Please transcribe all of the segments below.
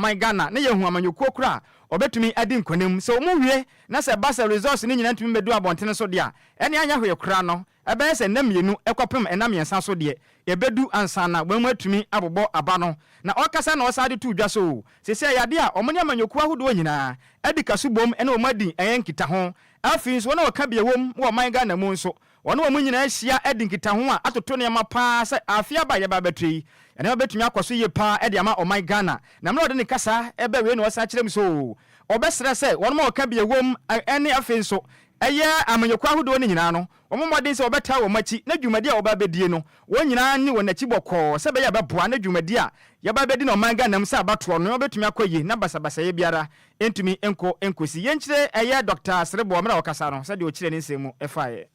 ɔman Ghana na yɛahu amanyɔkuo korɔ a ɔbɛtumi adi nkonim. Sɛ wɔn wie na sɛ ɛba sɛ results no nyinaa ntumi mmɛdu abɔntene so deɛ a, ɛnneɛ anyɛ hwee koraa no, ɛbɛyɛ sɛ nna mmienu kɔpem nna mmiɛnsa so deɛ, ɛbɛdu ansa na wɔn atumi abobɔ aba no. Na ɔkasa na ɔsan de too dwa sɛ, seesei ɛyɛ adeɛ a wɔne amanyɔkuo ahodoɔ nyinaa adi kaso bom ne wɔn adi ɛyɛ nkitaho. Afei nso wɔn a wɔka bi ɛwom wɔ ɔman Ghana mu nso, wɔne wɔn nyinaa ahyia adi nkitaho a atoto nneɛma pa ara sɛ afe aba a yɛba abɛto yi, nneɛma bɛtumi akɔ so yie pa ara de ama ɔman Ghana. Na mmerɛ a ɔde ne kasa reba awiei na ɔsan kyerɛ mu sɛ ɔbɛsrɛ sɛ wɔn a wɔka bi ɛwom ne afei nso ɛyɛ amanyɔkuo ahodoɔ no nyinaa no, wɔmmɔ mmɔden sɛ wɔbɛtaa wɔn akyi na dwumadi a wɔba abɛdie no, wɔn nyinaa nni wɔn akyi bɔkɔɔ sɛ ɛbɛyɛ a ɛbɛboa na dwumadi a yɛba abɛdi no ɔman Ghana mu sɛ abatoɔ no bɛtumi akɔ yie na basabasayɛ biara ntumi nkɔ nkɔsi. Yɛnkyire ɛyɛ Dɔkta Sereboɔ mmerɛ a ɔkasa no sɛdeɛ ɔkyerɛɛ ne nsɛm mu faeɛ.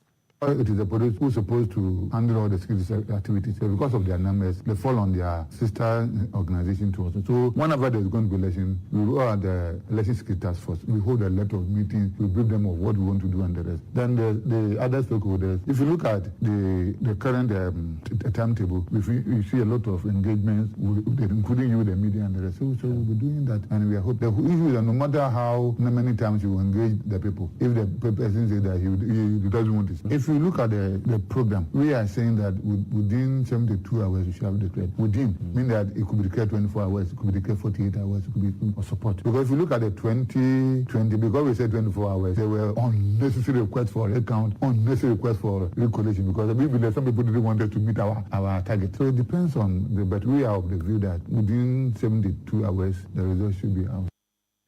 It is the police who is supposed to handle all the security activities, but because of their numbers, they fall on their sister organization to also. So whenever there's going to be election, we roll out the election security task force. We hold a lot of meetings, we brief them of what we want to do and the rest. Then the, the other stakeholders, if you look at the, the current um, timetable, we, we see a lot of engagements, with, including you, the media and the rest. So, so we'll be doing that and we are hoping. The issue is that no matter how many times you engage the people, if the person says that he, he doesn't want it. If you look at the, the program, we are saying that within 72 hours we should have declared. Within, mm. mean that it could be declared 24 hours, it could be declared 48 hours, it could be or support. Because if you look at the 2020, because we said 24 hours, there were unnecessary requests for recount, unnecessary requests for recollation, because maybe some people didn't want us to meet our, our target. So it depends on the, but we are of the view that within 72 hours, the results should be out.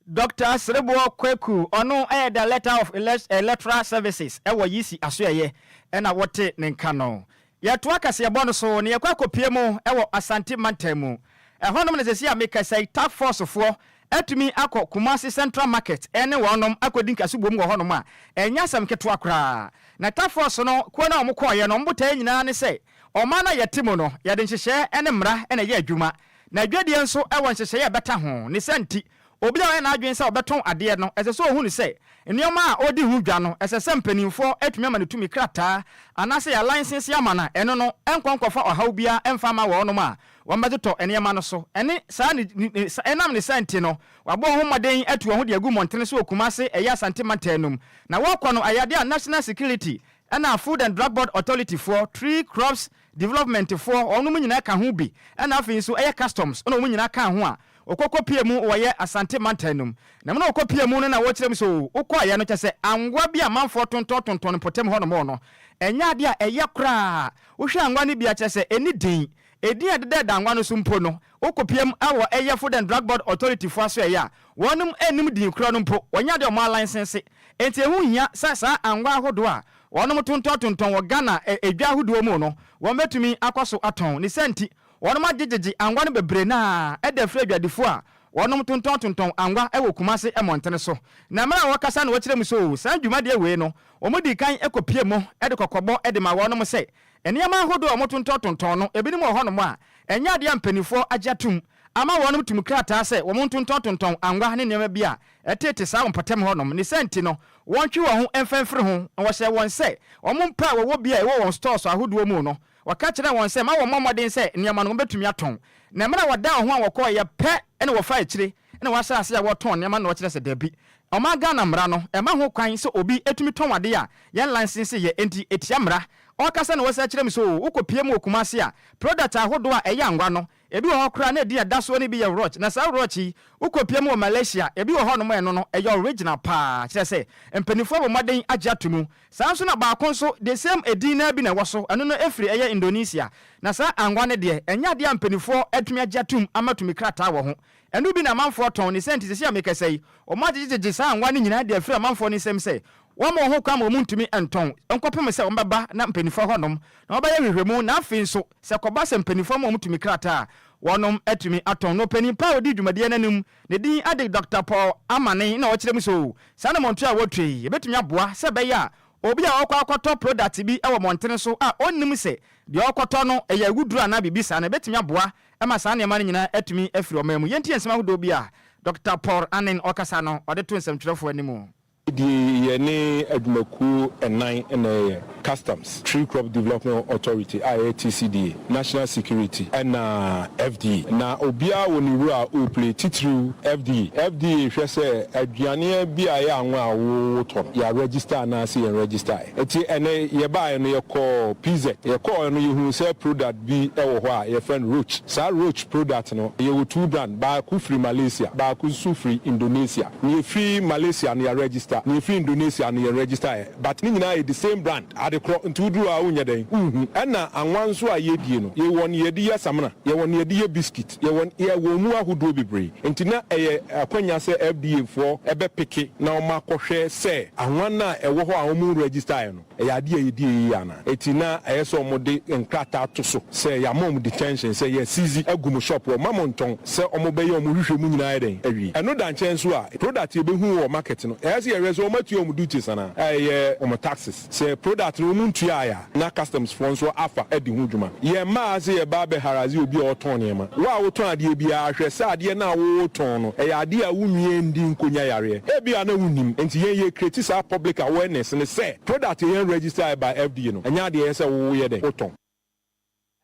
Dɔkta Sereboɔ Kweku, ɔno yɛ Director of Electoral Services wɔ YISI asoɛeɛ na wote ne nka no. Yɛtoa kaseɛbɔ no so na yɛkɔ akɔpue mu wɔ Asante mantam mu. Ɛhɔnom na seesei a mekasa yi Task Force foɔ atumi akɔ Kumasi Central Market ne wɔnom akɔdi nkasobom wɔ hɔnom a ɛnyɛ asɛm ketewa koraa. Na Task Force no kuo no a wɔkɔeɛ no wɔn botaeɛ nyinaa ne sɛ ɔman no a yɛte mu no yɛde nhyehyɛɛ ne mmara na ɛyɛ adwuma na adwadie nso wɔ nhyehyɛeɛ a ɛbata ho. Ne saa nti Obi a wayɛ n'adwene sɛ ɔbɛtɔn adeɛ no, ɛsɛ sɛ ɔhunu sɛ nneɛma a ɔredi ho dwa no, ɛsɛ sɛ mpanimfoɔ atumi ama no tumi krataa anaasɛ yɛalaensense ama no a ɛno no ɛnkɔ nkɔfa ɔhaw biara ɛmfa mma wɔnom a wɔbɛtotɔ nneɛma no so. Ɛne saa ne, ne, ɛnam ne saa nti no, wɔabɔ wɔn ho mmɔden atu wɔn ho de agu mmɔntene so wɔ Kumase, ɛyɛ Asante mantam no mu. Na wɔrekɔ no, ɛyɛ adeɛ a National Security ɛna Food and Drug Board Authority foɔ, Tree Crops Development foɔ, wɔnom nyinaa ka ho bi, ɛna afei nso ɛyɛ Customs ɛna wɔn nyinaa ka ho a Wɔkɔkɔ pie mu wɔyɛ Asante mantam no mu. Na mu na wɔkɔ pie mu no na wɔkyerɛ mu sɛ oo wokɔeɛ no kyerɛ sɛ angoa bi a amanfoɔ tontɔn tontɔn no mpɔtam hɔnom no ɛnyɛ adeɛ a ɛyɛ koraa. Wohwɛ angoa no bi a kyerɛ sɛ ɛnni din. Edin a ɛdeda da angoa no so mpo no wokɔ pie mu wɔ ɛyɛ Food and Drug Board Authority foɔ asoɛeɛ a wɔnom nnim din korɔ no mpo. Wɔnyɛ adeɛ a wɔn alaensense. Enti ɛho hia sɛ saa angoa ahodoɔ a wɔnom tontɔn tontɔn wɔ Ghana edwa ahodoɔ mu no wɔbɛtumi akɔ so atɔn. Ne saa nti Wɔnom agyegyegye angwa no bebree no ara de afiri adwadifoɔ a wɔnom tontɔn tontɔn angwa wɔ Kumase mmɔntene so. Na mmerɛ a wɔkasa na wɔkyerɛ mu sɛ oo saa dwumadie wei no wɔn dii kan kɔ pie mu de kɔkɔbɔ de ma wɔnom sɛ nneɛma ahodoɔ a wɔn tontɔn tontɔn no ebinom wɔ hɔnom a ɛnyɛ adeɛ a mpaninfoɔ agye atum ama wɔnom tum krataa sɛ wɔn ntontɔn tontɔn angwa ne nneɛma bi a ɛtete saa wɔ mpɔtam hɔnom. Ne saa nti no wɔntwe wɔn ho mfa mfiri ho na wɔhyɛɛ wɔn sɛ wɔn mpɛ a wɔwɔ bi a ɛwɔ wɔn stores ahodoɔ mu no Wɔka kyerɛɛ wɔn sɛ mma wɔmmɔ mmɔden sɛ nneɛma no wɔbɛtumi atɔn. Na mmerɛ a wɔdaa wɔn ho a wɔkɔeɛ pɛ na wɔfaa akyire na wɔahyɛ aseɛ a wɔretɔn nneɛma no na wɔkyerɛ sɛ dabi. Ɔman Ghana mmara no ɛmma ho kwan sɛ obi tumi tɔn adeɛ a yɛn license yɛ enti ɛtia mmara. Ɔrekasa na wɔsan kyerɛ me sɛ oo wokɔpie mu wɔ Kumasi a product ahodoɔ a ɛyɛ anwa no ebi wɔ hɔ koraa na edin a ɛda soɔ no bi yɛ Roch na saa Roch yi wokɔpie mu wɔ Malaysia ebi wɔ hɔnom a ɛno no ɛyɛ original paa kyerɛ sɛ mpaninfoɔ abɔ mmɔden agye ato mu. Saa nso na baako nso, the same edin no ara bi na ɛwɔ so, ɛno no ɛfiri ɛyɛ Indonesia. Na saa anwa no deɛ, ɛnyɛ adeɛ a mpaninfoɔ atumi agye atum ama tumi krataa wɔ ho. Ɛno bi na amanfoɔ tɔn, ne saa nti seesei a mekasa yi, wɔn agyegyegyegye saa anwa no nyinaa de afiri amanfoɔ no nsam sɛ wɔmma wɔn ho kwan ma wɔn ntumi ntɔn nkɔpem sɛ wɔbɛba na mpaninfoɔ hɔ nom na wɔbɛyɛ nhwehwɛmu na afei nso sɛ ɛkɔba sɛ mpaninfoɔ ma wɔn tumi krataa a wɔnom atumi atɔn. Na ɔpanin pa a ɔdi dwumadie no anim Ne din de Dɔkta Paul Amane na ɔkyerɛ mu sɛ o, saa anammɔntuo a wɔretu yi, ɛbɛtumi aboa sɛ ɛbɛyɛ a obi a ɔrekɔ akɔtɔ product bi wɔ mmɔntene so a ɔnnim sɛ deɛ ɔrekɔtɔ no yɛ awuduro anaa biribi saa no, ɛbɛtumi aboa ma saa nneɛma no nyinaa atumi afiri ɔman mu. Yɛntie nsɛm ahodoɔ bi a Dɔkta Paul Anen ɔkasa no ɔde to nsɛmtwerɛfoɔ anim. Deɛ yɛne adwumakuo ɛnan na ɛyɛ: Customs, Tree Crop Development Authority a ɛyɛ TCDA, National Security ɛna FDA. Na obiara wɔ ne role a ɔreplay. Titiriw FDA. FDA hwɛ sɛ aduane bi a ɛyɛ anwa a wotɔ no, yɛ register anaasɛ yɛn register. Nti ɛnɛ yɛbaeɛ no, yɛkɔɔ PZ. Yɛkɔɔ no, yɛhunu sɛ product bi ɛwɔ hɔ a yɛfrɛ no Roach. Saa Roach product no, yɛwɔ two brand: baako firi Malaysia, baako nso firi Indonesia. Na yɛfiri Malaysia no, yɛ register, na yɛfiri Indonesia no, yɛ register yɛ, but ne nyinaa yɛ the same brand ade korɔ. Nti woduru a, wonyɛ dɛn wohu. Ɛna anwa nso a yɛdie no, yɛwɔ ne yɛde yɛ samina, yɛwɔ ne yɛde yɛ biscuit, yɛwɔ mu ahodoɔ bebree. Nti na ɛyɛ akwanya sɛ FDA foɔ ɛbɛpeke na wɔn akɔhwɛ sɛ anwa no a ɛwɔ hɔ a wɔn register yɛ no, ɛyɛ adeɛ a yɛdi yie ana. Eti na ɛyɛ sɛ wɔn de nkrataa to so sɛ yɛama wɔn detention, sɛ yɛ seize agu mu shop wɔ mama ntɔn sɛ wɔn bɛyɛ wɔn hwehwɛ mu nyinaa yɛ dɛn awie. Ɛno da nkyɛn nso a, product yɛbɛhu wɔ market no, ɛyɛ sɛ yɛhwɛ sɛ wɔn atua wɔn duties ana, ɛyɛ wɔn taxes. Sɛ product no wɔn ntua ayɛ a, na customs foɔ nso afa adi ho dwuma. Yɛn mmaa sɛ yɛba abɛharass obi a ɔtɔn nneɛma. Wo a wotɔn adeɛ biara, hwɛ sɛ adeɛ no a wotɔn no, ɛyɛ adeɛ a wonwie ndi nkonya yareɛ ebi a na wonnim. Nti yɛn yɛ create saa public awareness ne sɛ product yɛn register by FDA no, ɛnyɛ adeɛ yɛ sɛ woyɛ dɛn wotɔn.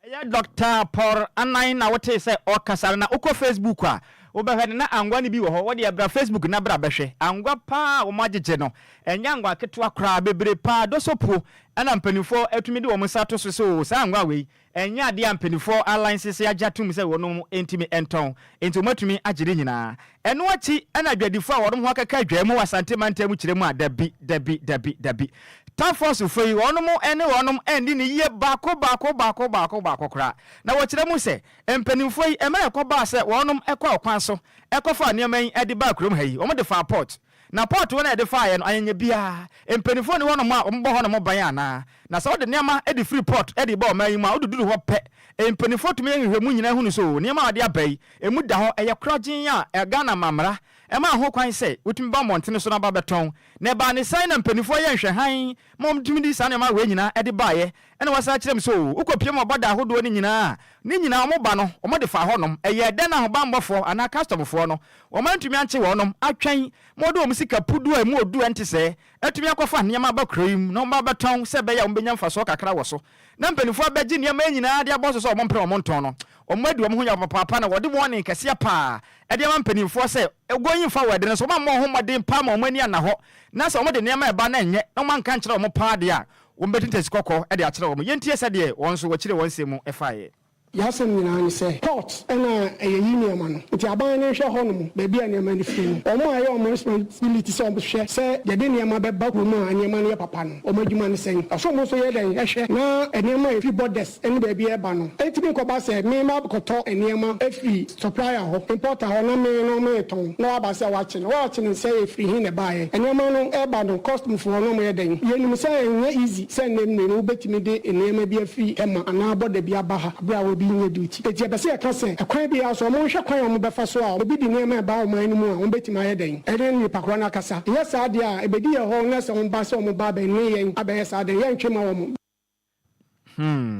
Ɛyɛ Dr Paul Anan na wote sɛ ɔkasa no. Na wokɔ Facebook a, wobɛhwɛ no na angwa no bi wɔ hɔ. Wɔde ɛbra Facebook na bra bɛhwɛ angwa paa a wɔn agyegye no. Ɛnyɛ angwa ketewa koraa, bebree paa dɔsɔpuo. Ɛna mpanimfoɔ atumi de wɔn nsa to so sɛ o, saa angwa wei ɛnyɛ adeɛ a mpanimfoɔ alicence agye atom sɛ wɔn ntumi ntɔn, nti wɔn atumi agye ne nyinaa. Ɛno akyi ɛna adwadifoɔ a wɔn ho akeka adwa mu wɔ Asante mantam kyerɛ mu a, dabi, dabi, dabi, dabi, task yi wɔn ne wɔn ɛndi ne yie baako baako baako baako baako koraa. Na wɔkyerɛ mu sɛ mpanimfoɔ yi, mmerɛ ɛkɔ baa sɛ wɔn ɛkɔ ɔkwan so ɛkɔfa nneɛma yi ɛde baa kurom ha yi, wɔn de fa port, na port wɔn a yɛde faeɛ no, anyanya biara mpanimfoɔ ne hɔnom a wɔbɔ hɔnom ban anaa. Na sɛ wɔde nneɛma de firi port de ba ɔman yi mu a, wode duru hɔ pɛ, mpanimfoɔ tumi yɛ nhwehwɛmu nyinaa hunu so nneɛma a wɔde aba yi emu da hɔ, ɛyɛ korɔgyen a Ghana mamra ɛma ho kwan sɛ wotumi ba mmɔntene so na ba bɛtɔn. Na ɛbaa ne sɛn na mpanimfoɔ yɛ nhwɛhan ma wɔtumi de saa nneɛma wei nyinaa de baeɛ? Ɛna wɔsan kyerɛ m so wokɔpie mu ɔbɔda ahodoɔ no nyinaa ne nyinaa, wɔn ba no, wɔn de fa hɔnom. Ɛyɛ dɛn na ahobanbɔfoɔ anaa customfoɔ no, wɔn antumi ankye wɔnom atwɛn ma wɔde wɔn sika pudu a emu odu ɛnte sɛ atumi akɔfa nneɛma aba kuro yi mu na wɔn ba bɛtɔn sɛ ɛbɛyɛ a wɔn bɛnya mfasoɔ kakra wɔ so, na mpanimfoɔ abɛgye nneɛma yi nyinaa de abɔ so sɛ wɔn mpere wɔn ntɔn no? Wɔn adi wɔn ho yɛ papaapa na wɔde wɔn ne kɛseɛ paa ɛde ama mpanimfoɔ sɛ going forward no so, wɔn ammɔ wɔn ho mmɔden paa ma wɔn ani ana hɔ, na sɛ wɔn de nneɛma ɛba na ɛnyɛ na wɔn anka nkyerɛ wɔn paa deɛ a, wɔn bɛtinta si kɔkɔɔ ɛde akyerɛ wɔn. Yɛntie sɛdeɛ wɔn nso wɔkyerɛ wɔn nsɛm mu ɛfaeɛ. Yɛasɛm nyinaa ne sɛ port ɛna ɛyɛ yi nneɛma no, nti aban no nhwɛ hɔ nom baabi a nneɛma no firi no. Ɔmo a ɛyɛ ɔmo responsibility sɛ ɔmo hwɛ sɛ yɛde nneɛma bɛba kurom a nneɛma no yɛ papa no, ɔmo adwuma no sɛn ɔso ɔmo nso yɛ dɛn ɛhwɛ na nneɛma a ɛfiri borders ɛne baabi ɛba no, ɛntumi nkɔba sɛ me ma kɔtɔ nneɛma ɛfiri supplier hɔ, importer hɔ, na me no me tɔn na waba sɛ wakye no, wakye no sɛ ɛfiri hin na ɛbaeɛ. Nneɛma no ɛba no, custom foɔ no, ɔmo yɛ dɛn? Yɛnim sɛ ɛnyɛ easy sɛ nnɛ mmiri no wobɛtumi de nneɛma bi afiri ɛma anaa border bi aba ha abere a obi nyɛ duty. Eti ɛpɛ sɛ yɛka sɛ ɛkwan bi so, ɔmo nhwɛ kwan a ɔmo bɛfa so a obi de nneɛma ɛba ɔman no mu a, ɔmo bɛtumi ayɛ dɛn ɛne nipa korɔ no akasa. Yɛ saa deɛ a, ebedi yɛ hɔ na sɛ ɔmo ba sɛ ɔmo ba abɛne yɛn abɛyɛ saa deɛ, yɛntwe ma wɔn.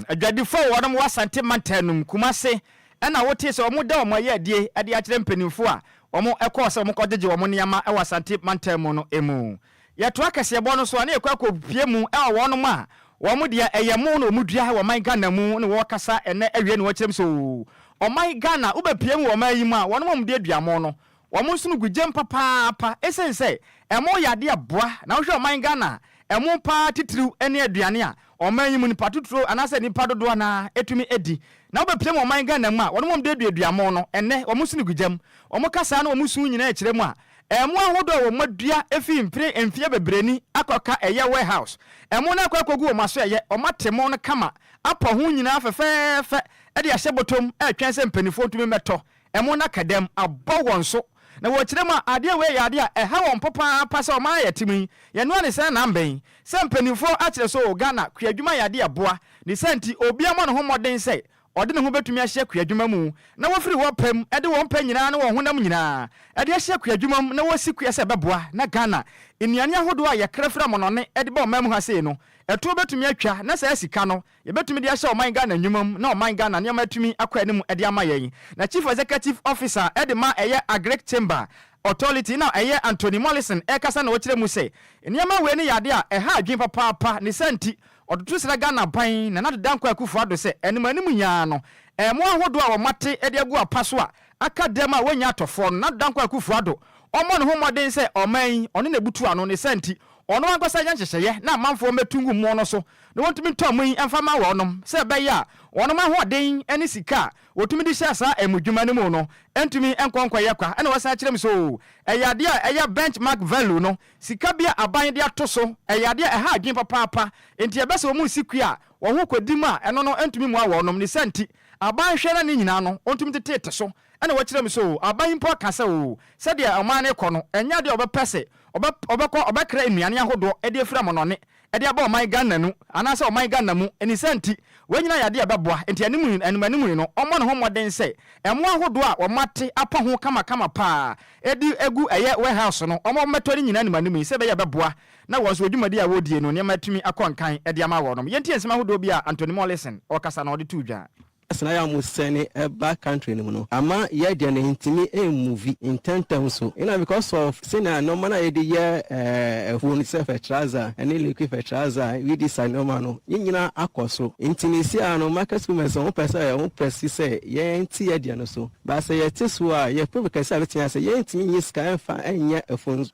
Adwadifoɔ a wɔnom wɔ Asante mantam no mu, Kumase, ɛna wote sɛ wɔn da wɔn ayɛ adie de akyerɛ mpanimfoɔ a wɔn ɛkɔɔ sɛ wɔn kɔgyegye wɔn nneɛma wɔ Asante mantam mu no mu. Yɛtoa kɛseɛbɔ no so a, ne yɛkɔ akɔpie mu ɛwɔ wɔnom a wɔn deɛ ɛyɛ mo na wɔn dua wɔ ɔman Ghana mu ne wɔkasa ɛnɛ awie ne wɔkyerɛm so ɔman Ghana wobɛpie mu wɔ ɔman yi mu a, wɔnom a wɔde adua mo no, wɔn nso no gu gyam papaapa, ɛsiane sɛ ɛmo yɛ adeɛ boa. Na wohwɛ ɔman Ghana, ɛmo paa titiriw ne aduane a ɔman yi mu nipa totoro anaasɛ nipa dodoɔ naa ɛtumi adi. Na wobɛpie mu ɔman Ghana mu a, wɔnom wɔn de aduadua mo no, ɛnɛ wɔn nso no gu gyam. Wɔn kasa no, wɔn su nyinaa kyerɛ mu a, ɛmo ahodoɔ a wɔn adua efi mpere mfeɛ bebree ni akɔka ɛyɛ warehouse, ɛmo no akɔ akɔgu wɔn aso, ɛyɛ wɔn ate mo no kama apɔ ho nyinaa fɛfɛɛfɛ ɛde ahyɛ bɔtɔm ɛretwɛn sɛ mpanimfoɔ ntumi mmɛtɔ. Ɛmo no aka dɛm abɔ wɔn so. Na wɔkyerɛ mu a, adeɛ wei yɛ adeɛ a ɛha wɔn papaapa sɛ ɔman ayɛ tem yi, yɛnoa ne sɛn na ambɛn sɛ mpanimfoɔ akyerɛ so Ghana kuadwuma yɛ adeɛ ɛboa ne sɛ, nti obiara mmɔ ne ho mmɔden sɛ ɔde ne ho bɛtumi ahyɛ kuadwuma mu na wɔfiri hɔ pɛm de wɔn pɛ nyinaa ne wɔn honam nyinaa ɛde ahyɛ kuadwuma mu na wɔsi kua sɛ ɛbɛboa na Ghana nnuane ahodoɔ a yɛkra firi amɔnɔne de ba ɔman mu ha sei no, ɛtoɔ bɛtumi atwa, na saa sika no yɛbɛtumi de ahyɛ ɔman Ghana nnwuma mu na ɔman Ghana nneɛma atumi akɔ anim de ama yɛn. Na Chief Executive Officer ɛde ma ɛyɛ Agric Chamber, Authority na ɛyɛ Anthony Mollison ɛrekasa na ɔkyerɛ mu sɛ nneɛma wei no yɛ adeɛ a ɛha adwene papaapa. Ne saa nti ɔtoto srɛ Ghana aban Nana Addo Dankwa Akufo Addo sɛ anim anim nyaa no ɛmo ahodoɔ a wɔate de agu apa so a aka dɛm a wɔnnya atɔfoɔ no, Nana Addo Dankwa Akufo Addo ɔmmɔ ne ho mmɔden sɛ ɔman yi ɔno na ɛbutu ano. Ne saa nti ɔno ankasa nyɛ nhyehyɛeɛ na amanfoɔ mmɛtu ngu mmoɔ no so na wɔntumi ntɔ mo yi mfa mma wɔnom sɛ ɛbɛyɛ a wɔnom ahoɔden ne sika a wɔtumi de hyɛɛ saa ɛmo dwuma no mu no ntumi nkɔ nkɔyɛ kwa. Ɛna wɔsan kyerɛ mu sɛ oo ɛyɛ adeɛ a ɛyɛ bench mark value no, sika bi a aban de ato so, ɛyɛ adeɛ a ɛha adwene papaapa, enti ɛbɛ sɛ wɔn resi kua a wɔn ho kɔdi mu a ɛno no ntumi mmoa wɔnom. Ne saa nti aban hwɛ na ne nyinaa no wɔntumi teteete so. Ɛna wɔkyerɛ mu sɛ oo aban mpo aka sɛ oo sɛdeɛ ɔman no rekɔ no ɛnyɛ adeɛ a wɔbɛpɛ sɛ ɔbɛkɔ ɔbɛkra nnuane ahodoɔ de afiri amɔnɔne de aba ɔman Ghana nu anaasɛ ɔman Ghana mu. Ne saa nti, wei nyinaa yɛ adeɛ a ɛbɛboa. Nti anim anim anim yi no, ɔmmɔ ne ho mmɔden sɛ mmoa ahodoɔ a wɔate apa ho kamakama pa ara de agu ɛyɛ warehouse no, wɔn a wɔmmɛtɔ ne nyinaa anim anim yi sɛ ɛbɛyɛ a ɛbɛboa na wɔn nso wɔ dwumadie a wɔredie no, nneɛma atumi akɔ nkan de ama wɔnom. Yɛntie nsɛm ahodoɔ bi a Anthony Mollison ɔrekasa no ɔde too dwa. Sena yɛ a mo sɛne ɛba country no mu no ama yɛ deɛ no ntumi mmovi ntɛntɛm so ena because of sɛnea nnoɔma no a yɛde yɛ afuo no te sɛ fertilizer ɛne liquid fertilizer weedicide nnoɔma no ne nyinaa akɔ soro nti ne seaa no market women sɛ wɔn pɛ sɛ wɔn prɛsi sɛ yɛn te yɛ deɛ no so but sɛ yɛ te so a yɛ problem kɛse a bɛtumi ayɛ sɛ yɛn ntumi nye sika ɛnfa ɛnyɛ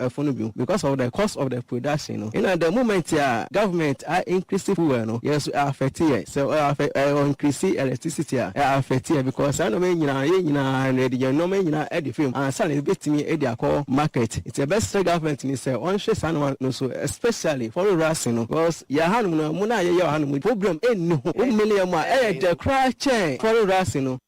afuo no bio because of the cost of the production no ena the moment a government a increase fuel no yɛn nso ɛ affect yɛn sɛ ɔ affect ɛ ɔ increase electricity a ɛ affect yɛn because saa nneɛma yi nyinaa yɛn nyinaa no yɛde yɛn nneɛma yi nyinaa ɛde fam ansa na yɛbɛtumi ɛde akɔ market nti yɛbɛsrɛ government no sɛ ɔnhwɛ saa nneɛma no so especially foreign rice no because yɛn hanom no mo no a yɛyɛ wɔ hanom problem ɛnni ho wo mele yɛn mo a ɛyɛ dɛ koraa kyɛn foreign rice no.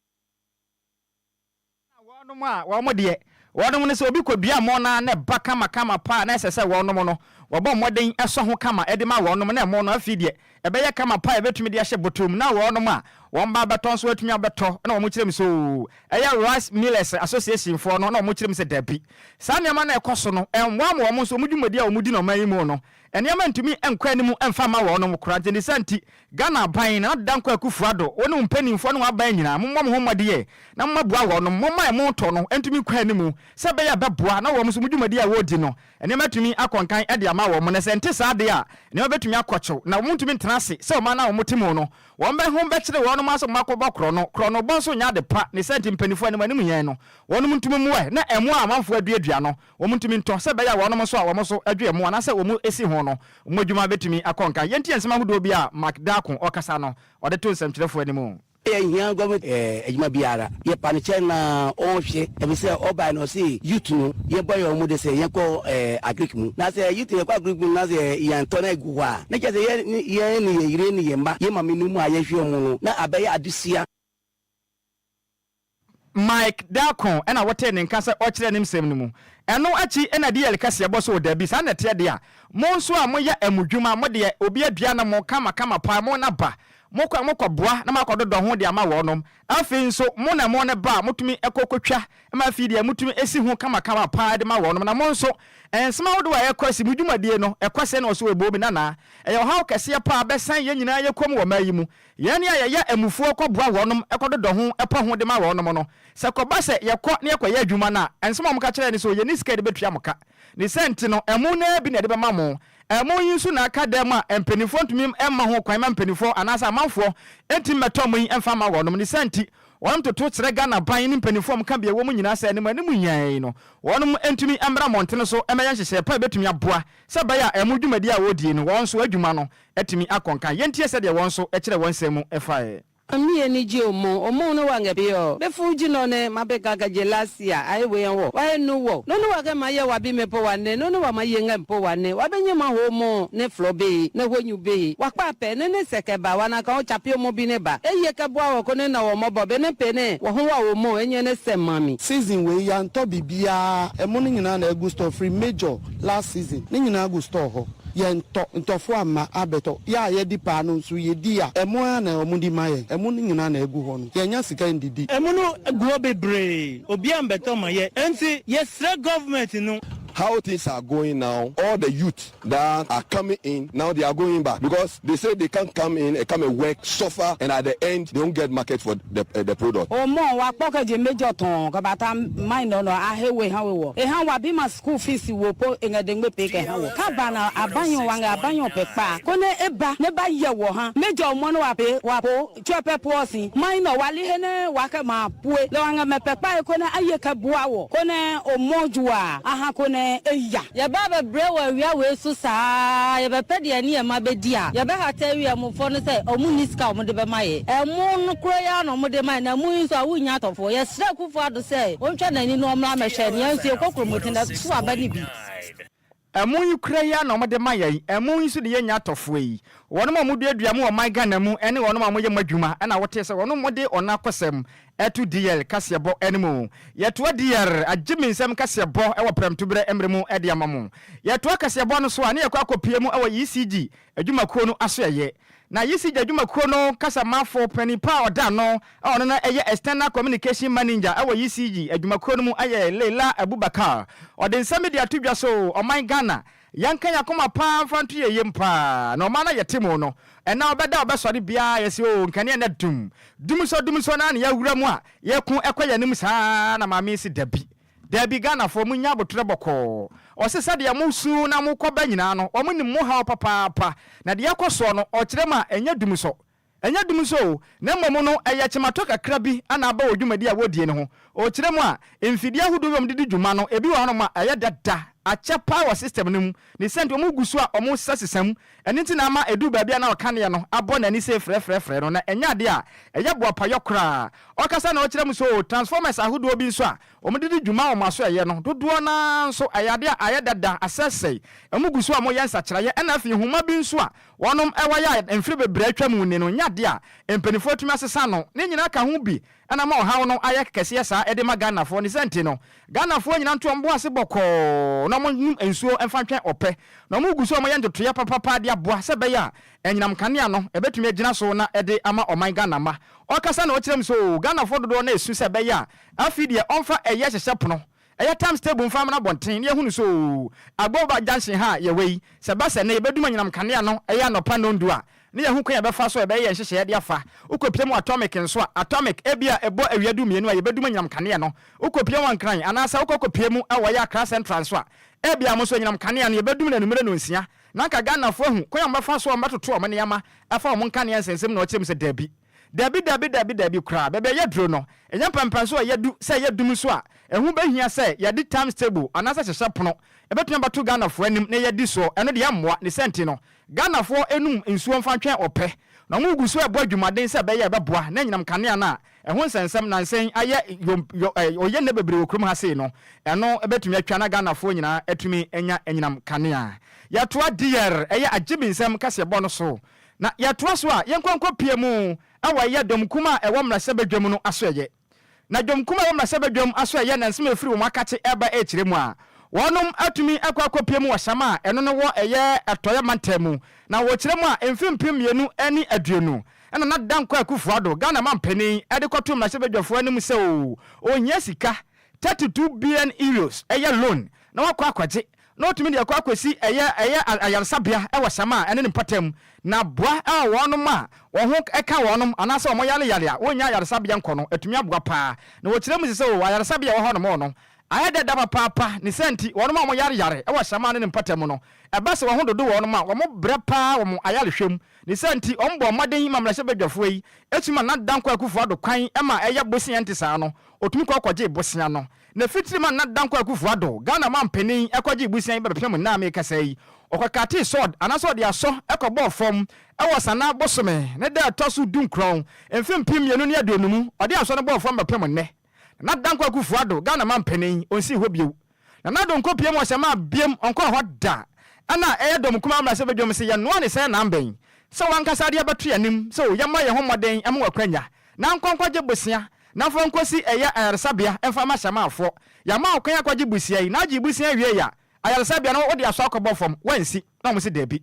Na wɔnom a wɔn deɛ, wɔnom no sɛ obi kɔdua ɛmo no ara na ɛba kamakama paa na ɛsɛ sɛ wɔnom no, wɔbɔ mmɔden sɔ ho kama de ma wɔnom na ɛmo no afei deɛ ɛbɛyɛ kama paa a ɛbɛtumi de ahyɛ bɔtɔ mu na wɔnom a wɔn ba abɛtɔ nso atumi abɛtɔ na wɔn kyerɛ mu sɛ oo ɛyɛ Rice Millers Association foɔ no na wɔn kyerɛ mu sɛ dabi saa nneɛma no a ɛkɔ so no ɛmmoa ma wɔn nso wɔn dwumadi a wɔn di no ɔman yi mu no Nneɛma ntumi nkɔ anim mfa mma wɔnom koraa nti ne saa nti Ghana aban, Nana Dankwa Akufo Addo, wo ne wo mpaninfoɔ ne w'aban nyinaa mommɔ mo ho mmɔdeɛ na mommaboa wɔnom, momma ɛmo tɔ no ntumi nkɔ anim sɛ ɛbɛyɛ a ɛbɛboa na wɔn nso mo dwumadie a wɔredi no nneɛma atumi akɔ nkan de ama wɔn na sɛ ɛnte saa deɛ a nneɛma bɛtumi akɔ kyew na wɔn ntumi ntena ase sɛ ɔman no a wɔte mu no wɔn bɛ ho bɛkyere wɔnom ara sɛ wɔn akɔbɔ korɔno, korɔnobɔ nso nyɛ ade pa ne saa nti mpaninfoɔ anim anim yɛn no wɔnom ntumi mmoa na ɛmo a amanfoɔ aduadua no Wɔntumi ntɔ, sɛ ɛbɛyɛ a wɔnom nso a wɔn nso dwe ɛmo anaasɛ wɔn si ho no, wɔn adwuma bɛtumi akɔ nkan. Yɛntie nsɛm ahodoɔ bi a Mark Darko ɔkasa no ɔde to nsɛmtwerɛfoɔ anim. Yɛ nhia government adwuma biara yɛ pa no kyɛ na ɔnhwɛ efisɛ ɔbae no ɔse youth no yɛ bɔ yɛ ɔmo de sɛ yɛn kɔ agric mu na sɛ youth yɛ kɔ agric mu na sɛ yɛn tɔ na egu hɔ a na kyɛ sɛ yɛ yɛn ne yɛ yere ne yɛ mma yɛ mame no mu a yɛhwɛ ɔmo no na abɛyɛ adesua. Mike Darko na wotee ne nka sɛ ɔkyerɛɛ ne nsɛm no mu. Ɛno akyi na DL kɛseɛ bɔ so o dabi, saa na ɛteɛ deɛ a, mo nso a moyɛ amudwuma, mo deɛ obi adua no mo kama kama paa, mo na ba, mokɔ a mokɔ boa na moakɔ dodɔ ho de ama wɔnom. Afei nso mo na mo no ba a motumi kɔ kɔtwa ma afei deɛ motumi si ho kama kama paa de ma wɔnom. Na mo nso, nsɛm ahodoɔ a ɛkɔ asi mo dwumadie no, ɛkɔ sɛn na ɔso ɛbɔ bi nanaa? Ɛyɛ ɔhaw kɛseɛ paa bɛsan yɛn nyinaa yɛkɔm wɔ ɔman yi mu. Yɛn a yɛyɛ amufoɔ kɔboa wɔnom kɔdodɔ ho pɔ ho de ma wɔnom no, sɛ kɔba sɛ yɛkɔ na yɛkɔyɛ adwuma no a, nsɛm a wɔka kyerɛ yɛn ne sɛ, Yɛnni sika a yɛde bɛtua mo ka. Ne saa nti no, ɛmo no ara bi na yɛde bɛma mo. Ɛmo yi nso na aka dan mu a mpanimfoɔ ntumi mma ho kwan ma mpanimfoɔ anaasɛ amanfoɔ ntumi mmɛtɔ ɛmo yi mfa mma wɔnom. Ne saa nti, wɔnom toto kyerɛ Ghana ban ne mpanimfoɔ a wɔka bea ɛwɔ mu nyinaa sɛ anim anim nyaa yi no, wɔnom ntumi mmra mmɔntene so mmɛyɛ nhyehyɛeɛ pa a ɛbɛtumi aboa sɛ ɛbɛyɛ a ɛmo dwumadie a wɔredie no, wɔn nso adwuma no atumi akɔ nkan. Yɛntie sɛdeɛ wɔn nso kyerɛɛ wɔn nsɛm mu faeɛ. Mi ni ji omo, omo no wa nge bio. Be fu ji no ne ma be gaga je last year, aye we yan wo, wa he nu wo. No ne wa ge ma ye wa bi me po wa ne, no ne wa ma ye nge mpo wa ne, wa be nye ma ho omo ne flo be, ne ho nyu be. Wa kpa pe ne ne seke ba, wa na ka o chapi omo bi ne ba. E ye ke boa wo ko ne na wo mo bo be ne pe ne wo ho wa wo mo enye ne se ma mi. Season wei yɛantɔ biribiara, ɛmo no nyinaa na agu store firi major last season ne nyinaa gu store hɔ. Yɛntɔ, ntɔfo amma abɛtɔ. Yɛ a yɛdi paa no nso, yɛdi a, ɛmo ara na wɔde ma yɛn. Ɛmo no nyinaa na ɛgu hɔ no. Yɛnnya sika ndidi. Ɛmo no gu hɔ bebree, obiara mbɛtɔ ma yɛ. Nti yɛsrɛ government no. How things are going now, all the youth that are coming in, now they are going back because they say they can't come in and come and work, suffer, and at the end, they don't get market for the product. Omo wa kpɔ major tɔn kabata mai nɔnɔ ahewe hã wɔ ehan wa bi ma school fees wo po eŋɛdɛŋgbe pe kɛ hã wɔ kaba na abanyo wa ŋa abanyo pɛ kpa ko ne eba ne ba yɛ wɔ hã major mɔ ne wa pe wa po tsɔ pɛ poɔsi mai nɔ wa li he ne wa kɛ ma poe le wa ŋa mɛ pɛ kpa ye ko ne aye kɛ bua wɔ ko ne o mɔ jua aha ko ne eya. Yɛba bɛbrɛ wɔ awia wei so saa, yɛbɛpɛ deɛ ne yɛma bɛdi a yɛbɛhata awia mufoɔ no sɛ ɔmo ni sika a ɔmo de bɛma yɛ. Ɛmo no koro yɛ na ɔmo de ma yɛ na ɛmo yi nso a wonya atɔfoɔ. Yɛsrɛ Akufo Addo sɛ ɔntwa n'ani na ɔmmra mɛhwɛ ne yɛn nso yɛkɔ kuromoti na so aba ne bi. Ɛmo yi kura yi a na ɔmode ma yɛn, ɛmo yi nso de yɛnya atɔfoɔ yi. Wɔnom a wɔduadua mu wɔ ɔman Ghana mu ne wɔnom a wɔyɛ mu adwuma ɛna wote sɛ wɔnom de ɔno akɔsɛm ɛto DL kaseɛbɔ no mu. Yɛtoa DR agye me nsɛm kaseɛbɔ wɔ prɛmtoberɛ mmerɛ mu de ama mo. Yɛtoa kaseɛbɔ no so a, ne yɛkɔ akɔpue mu wɔ ECG adwumakuo no asoɛeɛ. Na ECG adwumakuo no kasamafo panin pa a ɔda ano a ɔno no yɛ External Communication Manager wɔ ECG adwumakuo no mu yɛ Leila Abubakar. Ɔde nsɛm bi de ato dwa so ɔman Ghana yɛnka yɛn akoma paa mfa nto yɛn yam paa na ɔman no a yɛte mu no ɛna ɔbɛda ɔbɛsɔre biara yɛse oo nkanea na dum dum sɔ dum sɔ naa na yɛawura mu a yɛko ɛkɔ yɛn anim saa na maame yi se dabi Dabi Ghanafoɔ monnya aboterɛ bɔkɔɔ. Ɔse sɛdeɛ mo su na mo kɔ ba nyinaa no wɔn nim mo haw papaapa na deɛ ɛkɔ soɔ no ɔkyerɛ mu a ɛnyɛ dumsɔ ɛnyɛ dumsɔ o na mmom no ɛyɛ kyematɔ kakra bi na aba wɔ dwumadie a wɔredie no ho. Ɔkyerɛ mu a mfidie ahodoɔ bi a wɔde di dwuma no ebi wɔ hɔnom a ɛyɛ dada akyɛ paa wɔ system no mu ne sɛ nti wɔn gu so a wɔn sesa mu. Ɛno nti na ama ɛduru baabi a na ɔkaneɛ no abɔ n'ani sei frɛfrɛfrɛ no na ɛnyɛ adeɛ a ɛyɛ boapayɔ koraa. Ɔkasa na ɔkyerɛ mu sɛ o transformers ahodoɔ bi nso a wɔde di dwuma wɔ wɔn asoɛeɛ no, dodoɔ no ara nso ɛyɛ adeɛ a ayɛ dada, asɛesɛe. Wɔgu so a wɔyɛ nsakyeraeɛ ɛna afei nhoma bi nso a wɔnom wɔ yɛ a mfiri bebree atwa mu ni no nyɛ adeɛ a mpanimfoɔ atumi asesa no. Ne nyinaa ka ho bi na ama ɔhaw no ayɛ kɛseɛ saa de ma Ghanafoɔ. Ne saa nti no, Ghanafoɔ nyinaa nto wɔn bo ase bɔkɔɔ na wɔnnom nsuo mfa ntwɛn ɔpɛ. Na wɔgu so a wɔyɛ ntotoeɛ papapa de aboa sɛ ɛbɛyɛ a anyinam nkanea no ɛbɛtumi agyina so na ɛde ama ɔman Ghana mma. Ɔkasa na ɔkyerɛ mu sɛ oo, Ghanafoɔ dodoɔ no ara su sɛ ɛbɛyɛ a afei deɛ ɔmfa ɛyɛ hyehyɛ pono, ɛyɛ times table mfa mmra abɔnten na yɛahunu sɛ oo, Agbogba junction ha a yɛwɔ yi, sɛ ɛba sɛ nnɛ yɛbɛdum anyinam nkanea no ɛyɛ anɔpa nnɔndu a, ne yɛahu kwan a yɛbɛfa so a yɛbɛyɛ yɛn nhyehyɛeɛ de afa. Wokɔpia mu atomic nso a, atomic, ebia ɛbɔ awia dumienu a yɛbɛdum anyinam kanea no. Wokɔpia mu Nkran anaasɛ wokɔ kɔpia mu wɔ ɛyɛ Accra Central nso a, ebia mo nso anyinam kanea no yɛbɛdum no anwummerɛ nnɔnsia. Na anka Ghanafoɔ ahu kwan a wɔbɛfa so a wɔbɛtoto wɔn nneɛma afa wɔn nkanea nsɛnsɛm na wɔkyerɛ mu sɛ dabi. Dabi, dabi, dabi, dabi koraa. Baabi a yɛaduro no, ɛnyɛ mpɛnpɛnso a yɛadu, sɛ ɛyɛ dum nso a, ɛho bɛhia sɛ yɛde times table anaasɛ hyehyɛ pono ɛbɛtumi abɛto Ghanafoɔ anim na yɛadi soɔ. Ɛno deɛ ɛmmoa. Ne saa nti no, Ghanafoɔ nnom nsuo mfa ntwɛn ɔpɛ, na wɔgu so rebɔ adwumaden sɛ ɛbɛyɛ a ɛbɛboa na anyinam kanea no a ɛho nsɛnsɛm nnansa yi ayɛ yom yɔ ɛ ɔyɛ nnɛ bebree wɔ kurom ha sei no, ɛno bɛtumi atwa na Ghanafoɔ nyinaa atumi anya anyinam kanea. Yɛtoa DR ɛyɛ Agyebinsɛm kaseɛbɔ no so, na yɛtoa so a yɛnkɔ nkɔpie mu wɔ ɛyɛ dɔm kum a ɛwɔ mmarahyɛbadwam no asoɛeɛ. Na dwom kum a ɛwɔ mmarahyɛbadwam aso a ɛyɛ nnansa mu ɛfiri wɔn akakye reba rekyerɛ mu a, wɔnom atumi akɔ akɔpue mu wɔ Shama a ɛno no wɔ ɛyɛ atɔeɛ mantam mu. Na wɔkyerɛ mu a, mfe 2020 na na Dankwa Akufo Addo, Ghana manpanin, de kɔtoo mmarahyɛbadwafoɔ anim sɛ oo, ɔhia sika 32 billion euros, ɛyɛ loan, na wakɔ akɔgye na ɔtumi de akɔ akɔsi ɛyɛ ɛyɛ ayaresabea wɔ Sama a ɛne ne mpɔtam, na boa wɔ wɔnom a wɔn ho ka wɔnom anaasɛ wɔn yare yare a wɔnnya ayaresabea nkɔ no atumi aboa paa. Na wɔkyerɛ mu sɛ sɛ oo ayaresabea a ɛwɔ hɔnom no ayɛ dɛ da papaapa, ne saa nti wɔnom a wɔn yare yare wɔ Sama ne ne mpɔtam no ɛba sɛ wɔn ho dodo wɔnom a wɔn brɛ paa wɔ wɔn ayarehwɛ mu, ne saa nti wɔn bɔɔ mmɔden ma mmarahyɛbadwafoɔ yi tumi ma Nana Dankwa Akufo Addo kwan ma ɛyɛ bosea nte saa no ɔtumi kɔ kɔgyee bosea no. Na fitiri ma Nana Dankwa Akufo Addo, Ghana manpanin kɔgyee bosea yi bɛpem nnɛ a merekasa yi, ɔkɔkatee sɔɔd anaasɛ ɔde asɔ kɔbɔɔ fam wɔ Sanaa bosome ne da a ɛtɔ so du-nkrɔn, mfe 2020 mu. Ɔde asɔ no bɔɔ fam bɛpem nnɛ. Nana Dankwa Akufo Addo, Ghana manpanin, ɔnsii hɔ bio. Nana Addo nkɔpue mu ɔhyɛmaa biam, ɔnkɔɔ hɔ da. Ɛna ɛyɛ dɔm kumaa mmarahyɛbadwam se yɛnoa ne sɛɛ nanbɛn sɛ wankasa de abɛto yɛn anim sɛ o yɛmmɔ yɛn ho mmɔden mma wakwanya na nkɔ nkɔgye bosea Na mfa nkosi ɛyɛ ayaresabea mfa mma Shamalfoɔ. Yɛama wo kwan akɔgye bosea yi, na agye bosea wiei a, ayaresabea no wode asɔ akɔbɔ fam. Woansi? Na wɔn se, Dabi.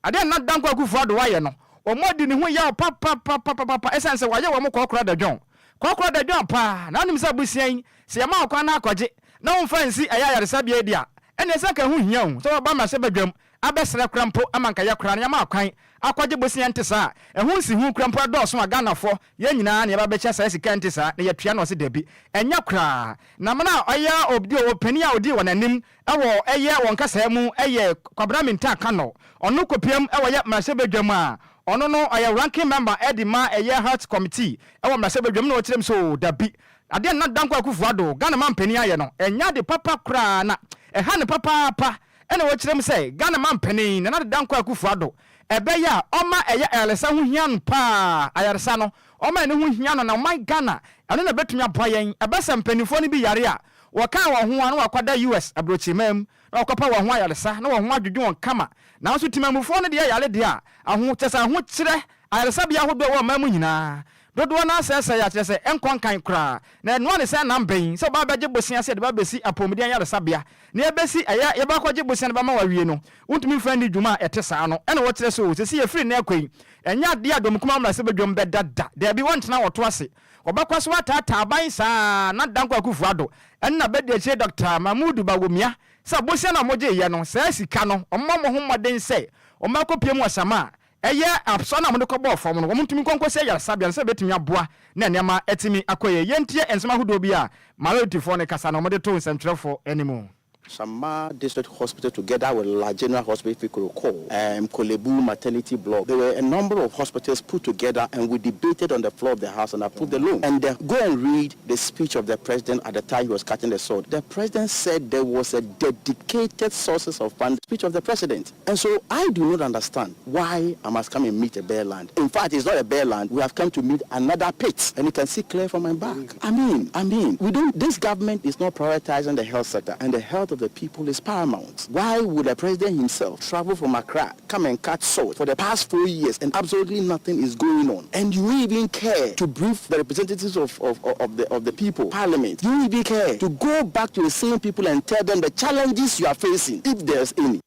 Adeɛ a Nana Dankwa Akufo Addo ayɛ no, wɔn adi ne ho yaw papapapapapa ɛsiane sɛ wayɛ wɔn kɔɔkorɔ adadwɔn. Kɔɔkorɔ adadwɔn paa. Na wonim sɛ bosea yi, sɛ yɛma wo kwan na akɔgye, na womfa nsi ɛyɛ ayaresabea yi de a, Ɛnneɛ sɛ anka ɛho hia o sɛ wɔba mmarahyɛbadwam abɛsrɛ koraa mpo ama anka yɛ koraa no yɛama kwan akɔgye bosea nte saa a, ɛho nsiho koraa mpo ɛdɔɔso a Ghanafoɔ yɛn nyinaa na yɛba bɛkyɛ saa sika nte saa na yɛtua no ɔse dabi ɛnyɛ koraa na mena a ɔyɛ obdi ɔpanin a ɔdii wɔn anim wɔ ɛyɛ wɔn kasaa mu yɛ Kwabena Mintah Akanor ɔno kɔpiam wɔ yɛ mmarahyɛbadwam a ɔno no ɔyɛ ranking member de ma ɛyɛ health committee wɔ mmarahyɛbadwam na ɔkyerɛ mu sɛ oo dabi Adeɛ a Nana Dankwa Akufo Addo, Ghana manpanin ayɛ no, ɛnyɛ ade papa koraa na ɛha no papaapa. Ɛna ɔkyerɛ mu sɛ, Ghana manpanin, Nana Addo Dankwa Akufo Addo, ɛbɛyɛ a ɔma ɛyɛ ayaresa ho hia no paa, ayaresa no, ɔma ɛno ho hia no na ɔman Ghana, ɛno na ɛbɛtumi aboa yɛn. Ɛbɛ sɛ mpaninfoɔ no bi yare a, wɔkaa wɔn ho a na wɔakɔda US aburokyiman mu na wɔkɔpɛ wɔn ho ayaresa na wɔn ho adwodwo wɔn kama. Nanso temanmufoɔ no deɛ yare deɛ a, aho, kyerɛ sɛ ahokyerɛ, ayaresabea ahodoɔ a ɛwɔ ɔman mu nyinaa, Dodoɔ no ara sɛesɛe a, kyerɛ sɛ ɛnkɔ nkan koraa, na ɛnoa ne sɛ nam bɛn sɛ wɔba abɛgye bosea sɛ yɛde ba abɛsi apɔwmuden ayaresabea, na yɛbɛsi ɛyɛ yɛba akɔgye bosea no bɛma wɔawie no, wontumi mfa nni dwuma a ɛte saa no. Ɛna wɔkyerɛ sɛ, oo, seesei ɛfiri nnɛ rekɔ yi, ɛnyɛ adeɛ a dɔm kumaa mmarahyɛbadwam bɛda da. Daabi, wɔntena wɔto ase. Wɔbɛkɔ so ataataa aban saa ara, na Dankwa Akufo-Addo ɛne n'abadiakyire Dɔkta Mahmood Bawumia sɛ bosea no a wɔgyeeɛ no, saa sika no, wɔmmɔ wɔn ho mmɔden sɛ wɔbɛkɔpue mu wɔ Sama Ɛyɛ asɔ no a wɔde kɔbɔɔ fam no, wɔntumi nkɔ nkɔsi ayaresabea no sɛ ebetumi aboa na nneɛma atumi akɔ yie. Yɛntie nsɛm ahodoɔ bi a Malorityfoɔ no kasa na wɔde too nsɛmtwerɛfoɔ anim. Shama District Hospital together with La General Hospital Fikoroko, um, Kolebu Maternity Block. There were a number of hospitals put together and we debated on the floor of the house and approved the loan. And the, go and read the speech of the president at the time he was cutting the sword. The president said there was a dedicated sources of funds. Speech of the president. And so I do not understand why I must come and meet a bare land. In fact, it's not a bare land. We have come to meet another pit. And you can see clear from my back. I mean, I mean, we don't, this government is not prioritizing the health sector. And the health of the people is paramount. Why would the president himself travel from Accra, come and cut salt for the past four years and absolutely nothing is going on? And you even care to brief the representatives of, of, of, the, of the people, parliament. You even care to go back to the same people and tell them the challenges you are facing, if there's any.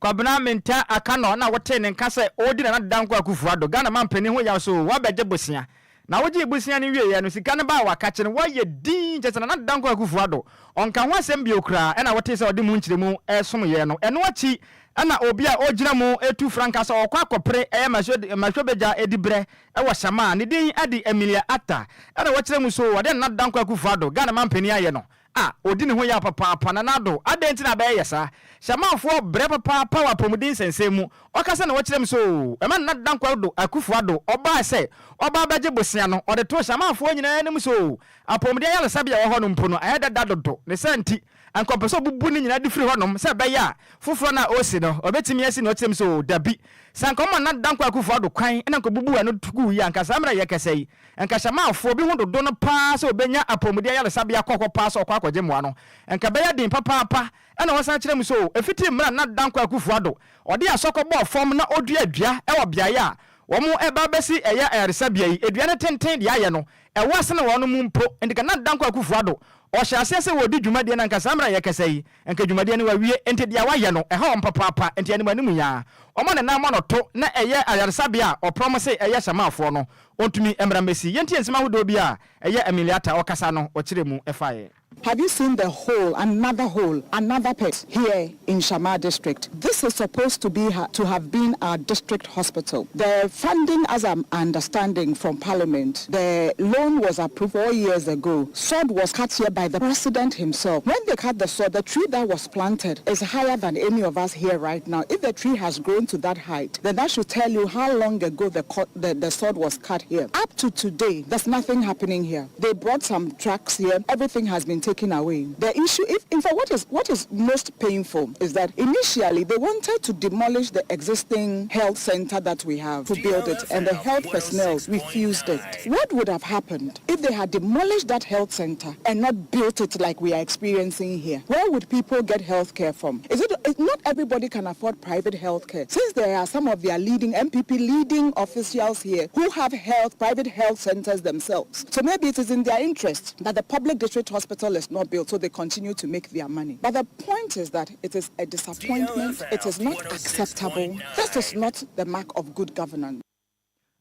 Kwabena Mintah Akanor na wotee ne nka sɛ ɔredi Nana Dankwa Akufo Addo, Ghana manpanin ho yaw so woabɛgye bosea. Na wogyee bosea no wieeɛ no, sika no baa wakakye no, woayɛ dinn kyerɛ sɛ Nana Dankwa Akufo Addo ɔnka ho asɛm bio koraa ɛna wotee sɛ ɔde mu nkyerɛmu resom yɛn no. Ɛno akyi na obi a ɔgyina mu retu frankaa sɛ ɔrekɔ akɔpere ɛyɛ mmarahyɛbadwa diberɛ wɔ Shama a ne din de Emilia Atta ɛna wɔkyerɛ mu so ɔde Nana Dankwa Akufo Addo, Ghana manpanin ayɛ no a odi ne ho yaw papaapa. Nana Addo, adɛn nti na abɛyɛ yɛ saa? Hyɛmanfoɔ brɛ papaapa wɔ apɔmuden nsɛnsɛm mu. Ɔkasa na wɔkyerɛ me sɛ oo, ɛma Nana Dankwa Addo Akufo Addo ɔbaa sɛ ɔba abɛgye bosea no, ɔde too Hyɛmanfoɔ nyinaa anim sɛ oo, apɔmuden ayaresabea a ɛwɔ hɔ no mpo no, ayɛ dada dodo. Ne saa nti, anka ɔpɛ sɛ ɔbubu ne nyinaa de firi hɔnom sɛ ɛbɛyɛ a foforɔ no a ɔresi no, ɔbɛtumi asi nea ɔkyerɛ me sɛ oo, dabi. Sɛ anka ɔma Nana Dankwa Akufo Addo kwan na anka ɔbubuu ɛno guu yi a, anka saa mmerɛ a yɛrekasa yi, Nka Shamalfoɔ bi ho dodo no paa sɛ wɔbɛnya apɔmuden ayaresabea kɔ hɔ paa sɛ wɔkɔ akɔgye mmoa no, nka ɛbɛyɛ den papaapa. Ɛna wɔsan kyerɛ mu sɛ o, ɛfiti mmerɛ a na Dankwa Akufo Addo ɔde asɔ kɔbɔɔ fam na ɔdua dua wɔ beaeɛ a wɔn reba abɛsi ɛyɛ ayaresabea yi, dua no tenten deɛ ayɛ no, ɛwɔ sene wɔn mu mpo. Nti nka na Dankwa Akufo Addo ɔhyɛ aseɛ sɛ wɔredi dwumadie no a, nka saa mmerɛ a yɛrekasa yi, nka dwumadie no wawie. Nti deɛ wayɛ no, ɛha wɔn papaapa. Nti anim anim yi ara, wɔma ne nan ma no to na ɛyɛ ayaresabea a ɔprɔmose ɛyɛ Shamalfoɔ no, Ɔntumi mmra mmɛsi. Yɛntie nsɛm ahodoɔ bi a ɛyɛ Emiliata ɔkasa no ɔkyerɛ mu faeɛ. Have you seen the hole, another hole, another pit here in Shama district? This is supposed to be to have been our district hospital. The funding, as I'm understanding from parliament, the loan was approved four years ago. Sod was cut here by the president himself. When they cut the sod, the tree that was planted is higher than any of us here right now. If the tree has grown to that height, then that should tell you how long ago the, the, the sod was cut here. Up to today, there's nothing happening here. They brought some trucks here. Everything has been taken away. The issue, if, in fact, what is, what is most painful is that initially they wanted to demolish the existing health center that we have to build it, and the health personnel refused it. What would have happened if they had demolished that health center and not built it like we are experiencing here? Where would people get health care from? Is it, not everybody can afford private health care. Since there are some of their leading NPP leading officials here who have health, private health centers themselves. So maybe it is in their interest that the public district hospital is not built so they continue to make their money. But the point is that it is a disappointment. It is not acceptable. This is not the mark of good governance.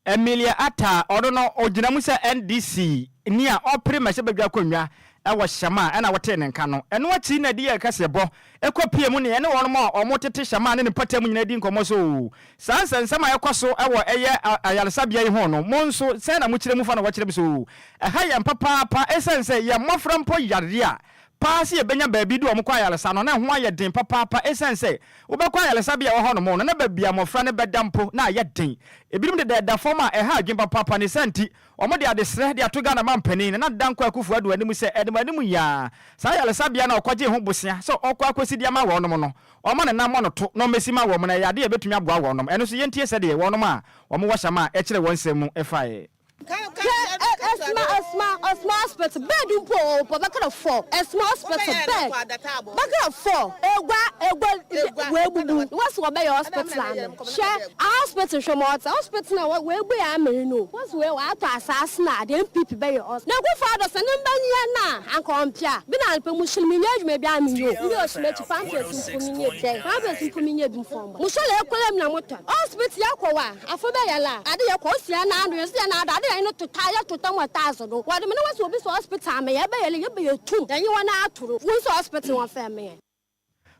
Emilia Atta, ɔno no ɔgyina mu sɛ NDC ni a ɔpere mmarahyɛbadwa akonnwa wɔ Hyɛma a ɛna wɔtee ne nka no. Ɛno akyi na ɛde yɛɛ kaseɛbɔ kɔ pie mu ne yɛne wɔnom a wɔtete Hyɛma ne ne mpɔtam nyinaa di nkɔmmɔ sɛ oo, saa nsɛnsɛm a ɛkɔ so wɔ ɛyɛ ayaresabea yi ho no, mo nso sɛn na mokyerɛ mu fa na wɔkyerɛ mu sɛ oo, ɛha yɛn papaapa ɛsiane sɛ yɛn mmɔfra mpo yareɛ a paa sɛ yɛbɛnya baabi de wɔn kɔ ayaresa no na ɛho ayɛ den papaapa ɛsiane sɛ wobɛkɔ ayaresabea a ɛwɔ hɔnom no na baabi a mmɔfra no bɛda mpo na ayɛ den. Ebinom deda ɛda fam a ɛha adwene papaapa ne saa nti Wɔde adesrɛ de ato Ghana manpanin Nana Dankwa Akufo Addo anim sɛ anim anim yi ara saa ayaresabea no a ɔkɔgyee ho bosea sɛ ɔrekɔ akɔsi de ama wɔnom no, ɔmma ne nan mmɔ no to na ɔmmɛsi ma wɔn na ɛyɛ adeɛ a ɛbɛtumi aboa wɔnom. Ɛno nso yɛntie sɛdeɛ wɔnom a wɔwɔ hyɛma a ɛkyerɛ wɔn nsɛm mu faeɛ. Hwɛ ɛsma ɛsma ɛsma hospital bed mpo o bɛka no fɔ ɛsma hospital bed bɛka no fɔ egua egua w'ebubu wɔsi wɔbɛyɛ hospital ano hwɛ a hospital hwɛ ma ɔtse hospital na w'ebu yɛ amere no wɔsi wei w'atɔ asaase na ade NPP bɛyɛ hospital na Akufo Addo sɛ ne mba nyɛ na anka ɔmpɛ a bi na anapa mu hyɛn menyɛ adwuma bi a menyɛ o menyɛ osi m'ekyi pampers mpo menyɛ bi hwɛ pampers mpo menyɛ bi mfɔmba mo sɔle ekɔlɛ mu na mo tɔn hospital yɛ kɔ wa. Afo bɛ yɛ la ade yɛ kɔ osia na ado yɛ sia na ado ade yɛ no tota yɛ tota mo ta so do wɔde me ne wɔsi obi sɛ hospital me yɛ bɛ yɛ le yɛ bɛ yɛ tum yɛ nye wɔn atoro won sɛ hospital wɔn fɛ me yɛ.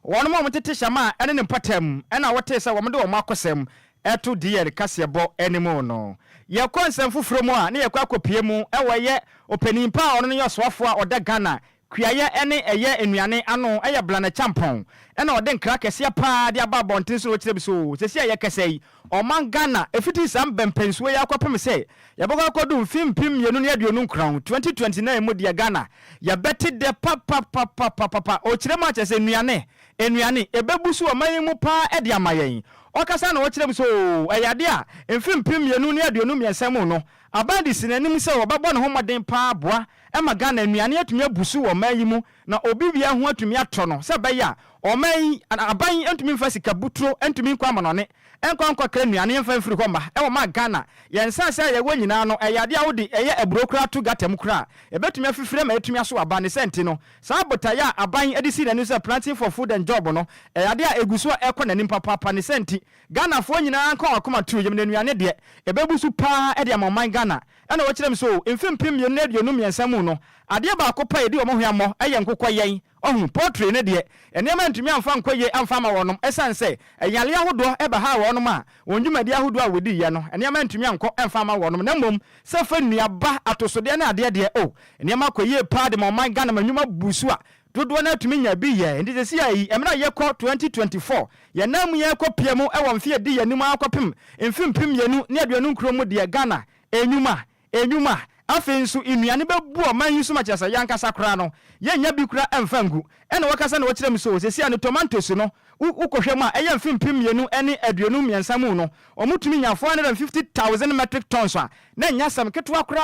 Wɔnom a wɔtete hyɛma a ɛne ne mpɔtam na wotee sɛ wɔde wɔn akosɛm reto DN kaseɛbɔ anim no. Yɛkɔ nsɛm foforɔ mu a na yɛkɔ akɔpue mu wɔ ɛyɛ ɔpanin pa a ɔno no yɛ ɔsoafoɔ a ɔda Ghana Kuayɛ ne ɛyɛ nnuane ano yɛ Blana Kyampɔn na ɔde nkra kɛseɛ paa de aba abɔnten so na ɔkyerɛ bi so seesei a yɛkasa yi ɔman Ghana ɛfiti saa mbɛmpɛnsuo yi ara kɔpem sɛ yɛbɛkɔ akɔdu mfe 2029, 2029 mu deɛ Ghana yɛbɛte dɛ papapapapapa ɔkyerɛ mu akyerɛ sɛ nnuane nnuane ɛbɛbu so ɔman yi mu paa de ama yɛn ɔkasa na ɔkyerɛ mu sɛ oo ɛyɛ adeɛ a mfe 2023 mu no aban de si n'anim sɛ ɔbɛbɔ ne ho mmɔden paa aboa ma Ghana nnuane atumi abu so wɔ ɔman yi mu na obi wia ho atumi atɔ no sɛ ɛbɛyɛ a ɔman yi aban ntumi mfa sika buturo ntumi nkɔ amanɔne nkɔ nkɔkra nnuane mfa mfiri hɔ mma ɛwɔ ma Ghana yɛn nsaase a yɛwɔ nyinaa no ɛyɛ adeɛ a wode ɛyɛ aburo koraa to gata mu koraa a ɛbɛtumi afifiri ama atumi aso aba ne sɛ nti no saa botaeɛ a aban de sii n'anim sɛ planting for food and job no ɛyɛ adeɛ a ɛgu so a ɛkɔ n'anim papaapa ne sɛ nti Ghanafoɔ nyinaa nka wɔn akoma to yam na nnuane deɛ ɛbɛbu so paa de ama ɔman Ghana Ɛna wɔkyerɛ me sɛ o, mfe 2023 mu no, adeɛ baako pɛ a yɛdi wɔn hweammɔ yɛ nkokɔ yɛn, ɔho, poultry, no deɛ, nneɛma antumi amfa ankɔ yie amfa amma wɔnom ɛsiane sɛ ɛyareɛ ahodoɔ bɛhaa wɔnom a wɔn dwumadie ahodoɔ a wɔdiiɛ no, nneɛma antumi ankɔ amfa amma wɔnom na mmom sɛ fa nnuaba, atosodeɛ ne adeɛ deɛ, o, nneɛma kɔ yie paa de ma ɔman Ghana ma nnwuma bu so a dodoɔ no ara tumi nya bi yɛ. Nti seesei a yi, mmerɛ a yɛkɔ 2024, yɛn nan mu yɛrekɔ pia mu wɔ mfe a ɛdi yɛn anim ara kɔpem mfe 2029 mu deɛ, Ghana, nnwuma, nnwuma, afei nso nnuane bɛbu ɔman yi so ma kyerɛ sɛ yɛn ankasa koraa no, yɛnnya bi koraa mfa ngu. Ɛna wɔkasa na wɔkyerɛ mu sɛ o, seesei a no tomatoes no, wo, wokɔhwɛ mu a, ɛyɛ mfe 2023 mu no, wɔtumi nya 450,000 metric tons a na ɛnyɛ asɛm ketewa koraa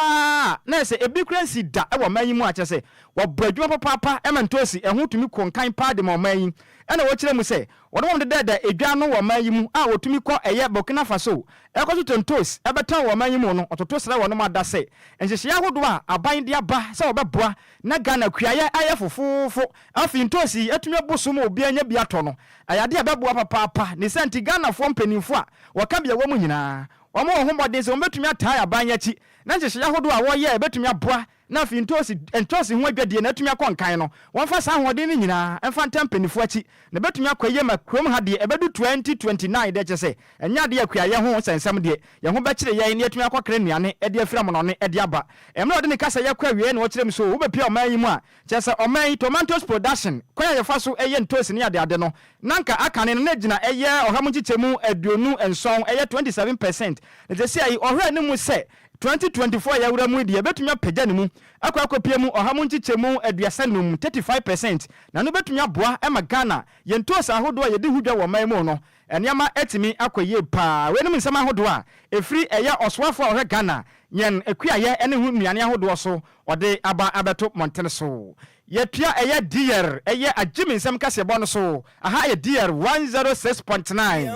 a na ɛsɛ ebi koraa nsi da wɔ ɔman yi mu a kyerɛ sɛ wɔbɔ adwuma papaapa ma ntoosi ɛho tumi kɔ nkan paa de ma ɔman yi. Ɛna wɔkyerɛ mu sɛ wɔn a wɔdedɛɛdɛ edwa ano wɔ ɔman yi mu a wɔtumi kɔ ɛyɛ Burkina Faso ɛkɔtotɔ ntoosi ɛbɛtɔn wɔ ɔman yi mu no wɔtoto srɛ wɔnom ada sɛ nhyehyɛeɛ ahodoɔ a aban de aba sɛ wɔbɛboa na Ghana kuayɛ ayɛ fofoofo afei ntoosi atumi abu so ma obiara anya bi atɔ no ɛyɛ adeɛ a ɛbɛboa papaapa. Ne saa nti Ghanafoɔ mpaninfoɔ a wɔka bea wɔ mu nyinaa Wɔmmɔ wɔn ho mmɔden sɛ wɔbɛtumi ataa aban yi akyi na nhyehyɛeɛ ahodoɔ a wɔyɛ a ɛbɛtumi aboa na afei ntoosi ntoosi ho adwadie no atumi akɔ nkan no, wɔmfa saa ahoɔden no nyinaa mfa ntaa mpanimfoɔ akyi na ɛbɛtumi akɔ yie ma kurom ha deɛ ɛbɛdu 2029 deɛ kyerɛ sɛ ɛnyɛ adeɛ a kuayɛ ho nsɛnsɛm deɛ yɛn ho bɛkyere yɛn na yɛatumi akɔkra nnuane de afiri amonɔne de aba. Mmerɛ a ɔde ne kasa yi akɔ awieɛ na ɔkyerɛ mu sɛ wobɛpia ɔman yi mu a Kyerɛ sɛ ɔman yi tomatoes production, kwan a yɛfa so yɛ ntoosi ne adeade no, na anka akane no na egyina ɛyɛ ɔha mu nkyekyɛmu 27, ɛyɛ 27 percent. Na seesei yi ɔhwɛ anim sɛ 2024 a yɛawura mu yi deɛ ɛbɛtumi apagya ne mu akɔ akɔpue mu ɔha mu nkyekyɛmu 35, 35 percent, na ɛno bɛtumi aboa ma Ghana yɛn ntoosi ahodoɔ a yɛdi ho dwa wɔ ɔman yi mu no nneɛma atumi akɔ yie paa. Weinom nsɛm ahodoɔ a ɛfiri ɛyɛ ɔsoafoɔ a ɔhwɛ Ghana yɛn akuayɛ ne ho nnuane ahodoɔ so ɔde aba abɛto mmɔntene so. Yɛtua ɛyɛ DR ɛyɛ agye me nsɛm kaseɛbɔ no so. Aha yɛ DR 106.9.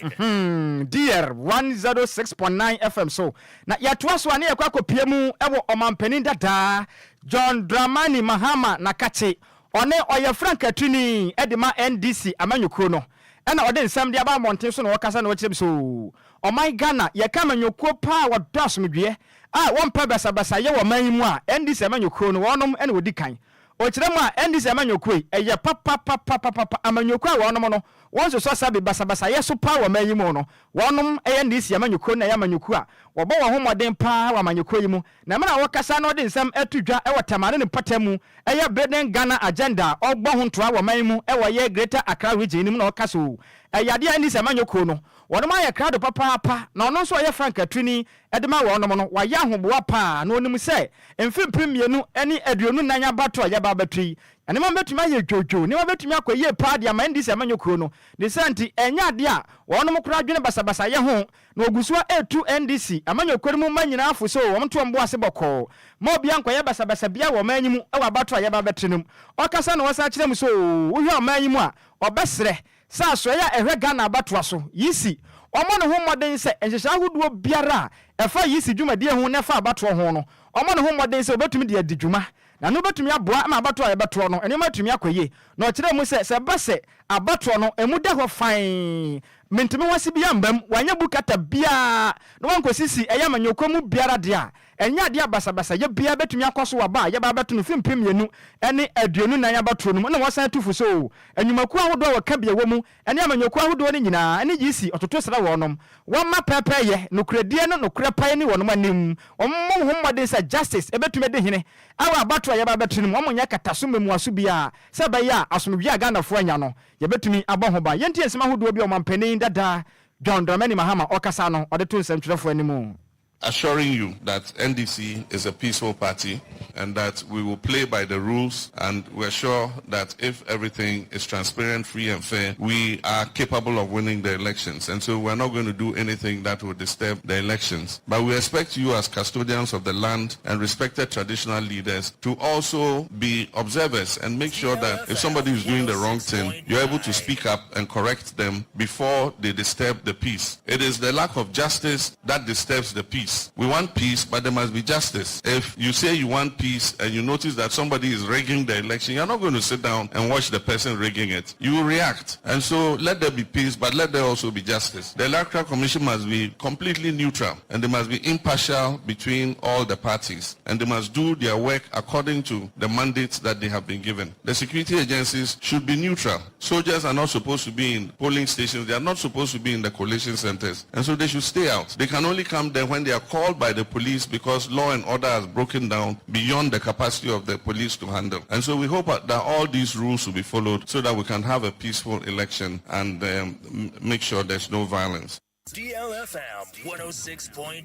Mhm, DR 106.9 FM so. Na yɛtoa so a ne yɛkɔ akɔpie mu wɔ ɔmampanin dadaa John Dramani Mahama Nakakye. Ɔne ɔyɛ frankatuni de ma NDC amanyɔkuo no. Ɛna ɔde nsɛm de aba mmɔnten so na ɔkasa na ɔkyerɛ mu sɛ oo, ɔman Ghana yɛka amanyɔkuo paa a wɔdɔ asomdwoeɛ a wɔmpɛ basabasayɛ wɔ ɔman yi mu a, NDC amanyɔkuo no wɔnom na wɔdi kan. Ɔkyerɛ mu a, NDC amanyɔkuo yi, ɛyɛ papapapapapa amanyɔkuo a wɔnom no wɔnsosɔ sɛbe basabasayɛ so paa wɔ ɔman yi mu no, wɔnom yɛ NDC amanyɔkuo no na ɛyɛ amanyɔkuo a wɔbɔ wɔn ho mmɔden paa wɔ amanyɔkuo yi mu. Na mmerɛ a ɔrekasa na ɔde nsɛm to dwa wɔ Tema ne ne mpɔtam mu ɛyɛ Building Ghana Agenda a ɔrebɔ ho ntoa wɔ ɔman yi mu wɔ yɛ Greater Accra Region no mu na ɔreka sɛ oo ɛyɛ adeɛ a NDC amanyɔkuo no wɔnom ayɛ krado papaapa na ɔno nso ɔyɛ frankaatuni de ma wɔnom no wayɛ ahoboa paa na ɔnim sɛ mfe 2024 abatoɔ a yɛba abɛto yi nneɛma bɛtumi ayɛ dwodwo nneɛma bɛtumi akɔ yie paa de ama NDC amanyɔkuo no. Ne saa nti ɛnyɛ adeɛ a wɔnom koraa dwene basabasayɛ ho Na wɔgu so ara retu NDC amanyɔkuo no mu mma nyinaa fo sɛ wɔnto wɔn bo ase bɔkɔɔ mma obiara nkɔyɛ basabasa biara wɔ ɔman yi mu wɔ abatoɔ a yɛreba abɛto no mu. Ɔkasa na wɔsan kyerɛ mu sɛ wohwɛ ɔman yi mu a, ɔbɛsrɛ sɛ asoɛeɛ a ɛhwɛ Ghana abatoa so, YC, wɔmmɔ ne ho mmɔden sɛ nhyehyɛe ahodoɔ biara a ɛfa YC dwumadie ho na ɛfa abatoɔ ho no, wɔmmɔ ne ho mmɔden sɛ wɔbɛtumi de adi dwuma na ɛno bɛtumi aboa ma abatoɔ a yɛbɛtoɔ no nneɛma atumi akɔ yie. Na ɔkyerɛɛ mu sɛ, sɛ ɛba sɛ abatoɔ no ɛmu da hɔ fann, mentumi ho ase biara mma mu, wɔanyɛ bukata biara na wɔankɔsisi ɛyɛ amanyɔkuo mu biara deɛ a, ɛnyɛ adeɛ a basabasayɛ biara bɛtumi akɔ so wɔ aba a yɛba abɛto no fi 2024 abatoɔ no mu. Ɛna wɔsan tu fo sɛ oo, nnwumakuo ahodoɔ a wɔka bi a ɛwɔ mu ne amanyɔkuo ahodoɔ no nyinaa ne GC ɔtoto srɛ wɔnom wɔmma pɛɛpɛɛyɛ, nokorɛdie ne nokorɛ pae ne wɔnom anim, wɔmmɔ wɔn ho mmɔden sɛ justice bɛtumi adi hene wɔ abatoɔ a yɛba abɛto no mu, wɔnyɛ kataso mmamuaso biara sɛ ɛbɛyɛ a asomdwoeɛ a Ghanafoɔ anya no yɛbɛtumi abɔ ho ban. Yɛntie nsɛm ahodoɔ bi a Ɔmanpanin dada John Dramani Mahama ɔkasa no ɔde too nsɛmtwerɛfoɔ anim. Assuring you that NDC is a peaceful party and that we will play by the rules, and we're sure that if everything is transparent, free and fair, we are capable of winning the elections. And so we're not going to do anything that will disturb the elections. But we expect you as custodians of the land and respected traditional leaders to also be observers and make sure that if somebody is doing the wrong thing, you're able to speak up and correct them before they disturb the peace. It is the lack of justice that disturbs the peace. We want peace, but there must be justice. If you say you want peace and you notice that somebody is rigging the election, you're not going to sit down and watch the person rigging it. You will react. And so let there be peace, but let there also be justice. The Electoral Commission must be completely neutral and they must be impartial between all the parties. And they must do their work according to the mandates that they have been given. The security agencies should be neutral. Soldiers are not supposed to be in polling stations. They are not supposed to be in the collation centers. And so they should stay out. They can only come there when they are called by the police because law and order has broken down beyond the capacity of the police to handle. And so we hope that all these rules will be followed so that we can have a peaceful election and um, make sure there's no violence. DLFM 106.9.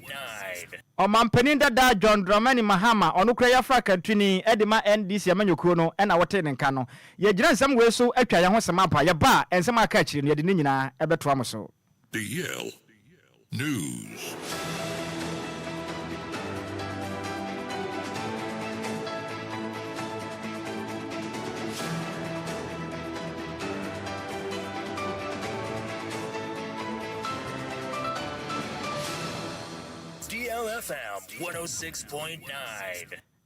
Ɔmanpanin dada John Dramani Mahama, ɔno kura yafra kantuni de ma NDC amanyɔkuo no na wotee ne nka no. Yɛgyina nsɛm wei so atwa yɛn ho sɛm aba. Yɛba a, nsɛm a aka akyire no, yɛde ne nyinaa bɛtoa mo so. DL News. DLFM 106.9.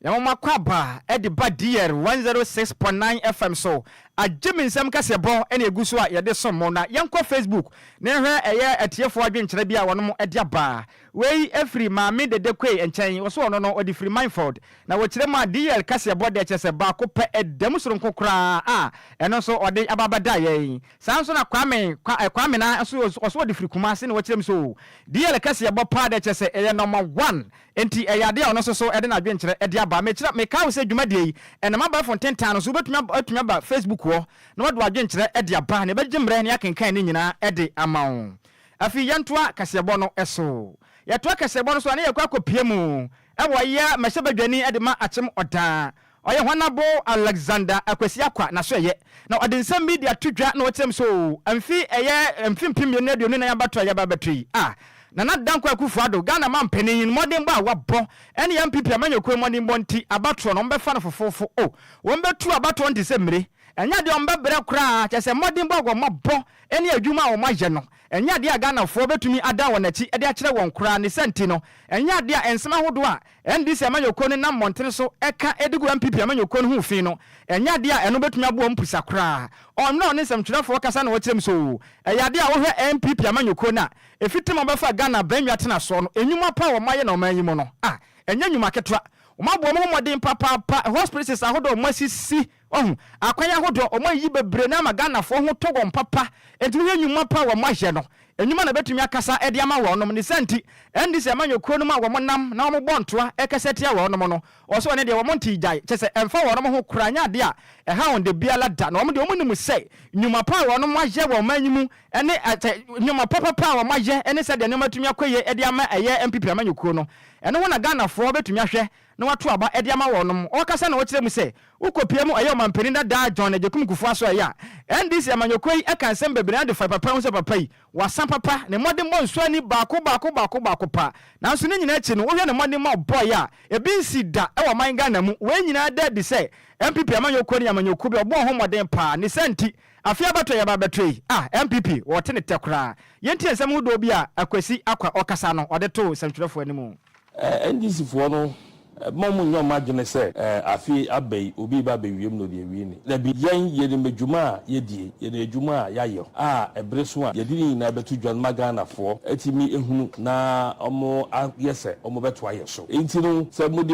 Yɛn nwoma Kwaba de ba DR 106.9 FM so. Agye me nsɛm kaseɛbɔ na ɛgu so a yɛde som mo. Na yɛnkɔ Facebook na yɛnhwɛ ɛyɛ atiefoɔ adwenkyerɛ bi a wɔnom de aba. Wei firi Maame Dede Quay nkyɛn, ɔse ɔno no ɔde firi Manford. Na wɔkyerɛ mu a DL kaseɛbɔ deɛ kyerɛ sɛ baako pɛ ɛda mu soronko koraa a ɛno nso ɔde aba abɛda yɛn. Saa nso na Kwame Kwa eh, Kwame na nso ɔso ɔde firi Kumasi na wɔkyerɛ mu sɛ o DL kaseɛbɔ paa deɛ kyerɛ sɛ ɛyɛ number one. Enti ɛyɛ adeɛ a ɔno nso so de n'adwenkyerɛ de aba. Mekyerɛ, mekae wo sɛ dwumadie yi, ɛnam abɛɛfo ntentan no so, wobɛtumi ab, atumi aba Facebook hɔ na wode w'adwenkyerɛ de aba, na yɛbɛgye mmerɛ na yɛakenkan ne nyinaa de ama wo. Afei yɛntoa kaseɛbɔ no so. Yɛtoa kaseɛbɔ no so a, na yɛkɔ akɔpue mu wɔ yɛ mmarahyɛbadwani de ma Akyem Ɔdaa. Ɔyɛ Hɔnabo Alexander Akwasi Akwa n'asoɛeɛ, na ɔde nsɛm bi de ato dwa na ɔkyerɛ mu sɛ oo, mfe ɛyɛ mfe 2024 abatoɔ a yɛaba abɛto yi a Nana Dankwa Akufo Addo, Ghana manpanin, mmɔdenbɔ a wabɔ ɛne NPP amanyɔkuo mmɔdenbɔ nti abatoɔ no wɔbɛfa no fofoofo o, wɔbɛtu abatoɔ no te sɛ mmire. Ɛnyɛ adeɛ a wɔbɛbrɛ koraa, kyerɛ sɛ mmɔdenbɔ a wɔabɔ ne adwuma a wɔayɛ no, ɛnyɛ adeɛ a Ghanafoɔ bɛtumi adan wɔn akyi de akyerɛ wɔn koraa. Ne saa nti no, ɛnyɛ adeɛ a nsɛm ahodoɔ a NDC amanyɔkuo no nam mmɔntene so ka de gu NPP amanyɔkuo no ho fi no, ɛnyɛ adeɛ a ɛno bɛtumi aboa wɔn pusa koraa. Ɔno a ɔne nsɛmtwerɛfoɔ kasa na ɔkyerɛ mu sɛ oo, ɛyɛ adeɛ a wohwɛ NPP amanyɔkuo no a, ɛfiri tam a wɔbɛfaa Ghana abannwa tena soɔ no, nnwuma pa a wɔayɛ no ɔman yi mu no, a, ɛnyɛ nnwuma ketewa. Wɔabɔ wɔn ho mmɔden papaapa, hospices ahodoɔ a wɔasisi, wahu, akwan ahodoɔ, wɔayiyi bebree no ama Ghanafoɔ ho tɔ wɔn papa. Enti wohwɛ nnwuma pa a wɔayɛ no, nnwuma na ɛbɛtumi akasa de ama wɔnom. Ne saa nti, NDC amanyɔkuo no mu a wɔnam na wɔbɔ ntoa kasa tia wɔnom no, wɔse wɔn deɛ wɔntee gyae, kyerɛ sɛ ɛmfa wɔnom ho koraa, ɛnyɛ adeɛ a ɛha wɔn dabiara da. Na wɔn deɛ wɔnim sɛ nnwuma pa a wɔnom ayɛ wɔ ɔman yi mu ne sɛ nnwuma papapa a wɔayɛ ne sɛdeɛ nneɛma atumi akɔ yie de ama ɛyɛ NPP amanyɔkuo no, Ɛno ho na Ghanafoɔ bɛtumi ahwɛ na wɔato aba de ama wɔnom. Ɔrekasa na ɔkyerɛ mu sɛ, wokɔpia mu ɛyɛ ɔmanpanin dadaa John Agyekum Kufuor asoɛeɛ a, NDC amanyɔkuo yi ka nsɛm bebree na de fa papa ho sɛ papa yi, wasa papa, ne mmɔdemmɔ nsɔ ani baako baako baako baako pa. Nanso ne nyinaa akyi no, wohwɛ ne mmɔdemmɔ a ɔbɔeɛ a, ebi nsii da wɔ ɔman Ghana mu. Wei nyinaa da adi sɛ NPP amanyɔkuo no yɛ amanyɔkuo bi a wɔbɔɔ ho mmɔden pa ara. Ne saa nti, afe abatoɔ a yɛreba abɛto yi, ah, NPP, wɔte ne tɛ koraa. Yɛntie nsɛm hodoɔ bi a Akwasi Akwa ɔkasa no ɔde too nsɛmtwerɛfoɔ anim. NDC foɔ no mma ɔmo nnyɛ ɔmo adwene sɛ afe aba yi obi reba abɛwie mu na ɔde awie ni. Dabi, yɛn yɛnim adwuma a yɛdie, yɛnim adwuma a yɛayɔ a ɛbere so a yɛde ne nyinaa bɛto dwa no ma Ghanafoɔ atumi ahunu na ɔmo ayɛ sɛ ɔmo bɛtoa yɛ so. Nti no sɛ mode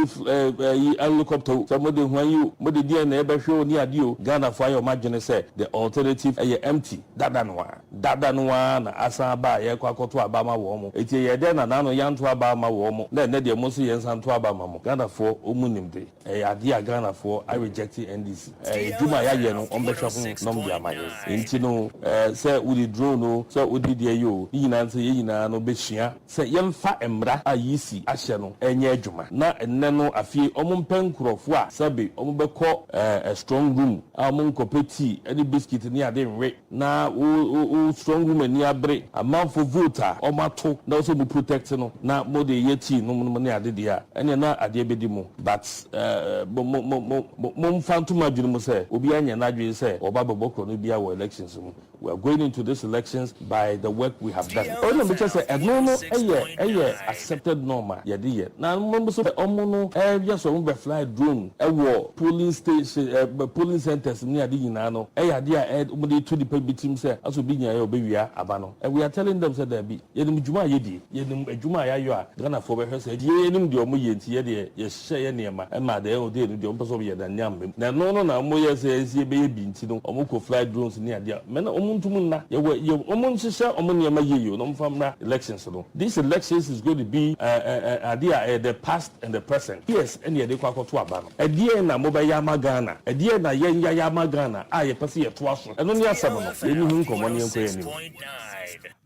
ayi helicopter o, sɛ mode hwan yi o, mode deɛn na ɛbɛhwɛ o ne adeɛ o, Ghanafoɔ ayɛ ɔmo adwene sɛ the alternative ɛyɛ empty dada no ara. Dada no ara na asan aba a yɛrekɔ akɔto aba ama wɔn. Enti ɛyɛɛ dɛn na n'ano yɛanto aba amma wɔn na ɛnnɛ deɛ mo nso yɛnsan nto aba mma mo? Ghanafoɔ wɔn nim de. Ɛyɛ adeɛ a Ghanafoɔ a rejecte NDC. Adwuma a yɛayɛ no wɔn bɛhwɛ ho na wɔn de ama yɛn. Enti no sɛ wode drone o, sɛ wode deɛ yi o, ne nyinaa ne sɛ yɛn nyinaa no bɛsua sɛ yɛmfa mmara a EC ahyɛ no nyɛ adwuma. Na ɛnnɛ no afei wɔn mpɛ nkorɔfoɔ a sɛbe wɔn bɛkɔ strong room a wɔn nkɔpɛ tea ne biscuit ne ade nwe. Na wo wo wo strong woman ani abere amanfo vote a ɔmo ato na ɔsɛ ɔmo protect no na mo de yɛ tea nom nom ne ade deɛ a ɛneɛ na adeɛ bɛdi mo but eh mo mo mo mo mo mo nfa nto mo adwene mu sɛ obiara nyɛ n'adwene sɛ ɔba bɛbɔ korɔno biara wɔ elections mu we are going into this elections by the work we have done. Ɛna mekyɛ sɛ ɛno no yɛ ɛyɛ accepted norm a yɛde yɛ na mo nso ɔmo no yɛ sɛ ɔmo bɛ fly drone wɔ polling station ɛ polling centres ne ade nyinaa no yɛ adeɛ a ɛ wɔde reto nipa bi tirim sɛ asɛ obi nyaeɛ a ɔbɛwia aba no and we are telling them sɛ daabi yɛnim dwuma a yɛdie yɛnim adwuma a yɛayɔ a Ghanafoɔ bɛhwɛ sɛ yɛ yɛnim deɛ wɔn yɛ nti yɛ deɛ yɛhyehyɛ yɛ nneɛma ɛma at the end of the day no deɛ wɔn pɛ sɛ wɔn yɛ no anya amma mu na ɛno no na wɔn yɛ sɛ yɛsi yɛbɛyɛ bi nti no wɔn kɔ fly drones ne adeɛ a mɛ na wɔn ntum nna yɛwɔ yɛ wɔn nhyehyɛ wɔn nneɛma yie o na wɔn fa mmra elections no this elections is going to be ɛ ɛ ɛ adeɛ a ɛyɛ the past and the present years ɛna yɛde kɔ akɔto aba no. Ɛdeɛn na mobɛyɛ ama Ghana? Ɛdeɛn na yɛn yɛayɛ ama Ghana a yɛpɛ sɛ yɛtoa so? Ɛno ne asɛm no. Yɛnni ho nkɔmmɔ na yɛnkɔ yɛn anim.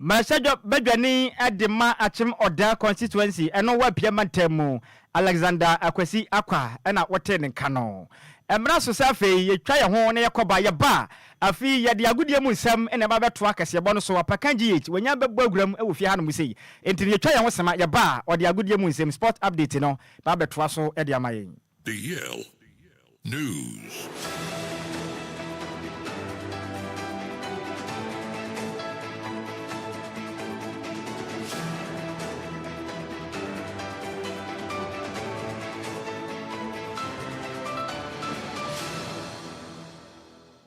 Mmarahyɛdwa badwani de ma Akyem Oda Constituency ɛno wɔ Apia mantam mu, Alexander Akwasi Akwa na wotee ne nka no. Ɛmmra so sɛ afei yɛtwa yɛn ho na yɛkɔba, yɛba a, afei yɛde agodie mu nsɛm na ɛba bɛtoa kaseɛbɔ no so. Apakan GH, wanya bɛbɔ awuram wɔ fie hanom sei, enti no yɛtwa yɛn ho sema, yɛba a, ɔde agodie mu nsɛm, sport update no, ba abɛtoa so de ama yɛn. The Yale News.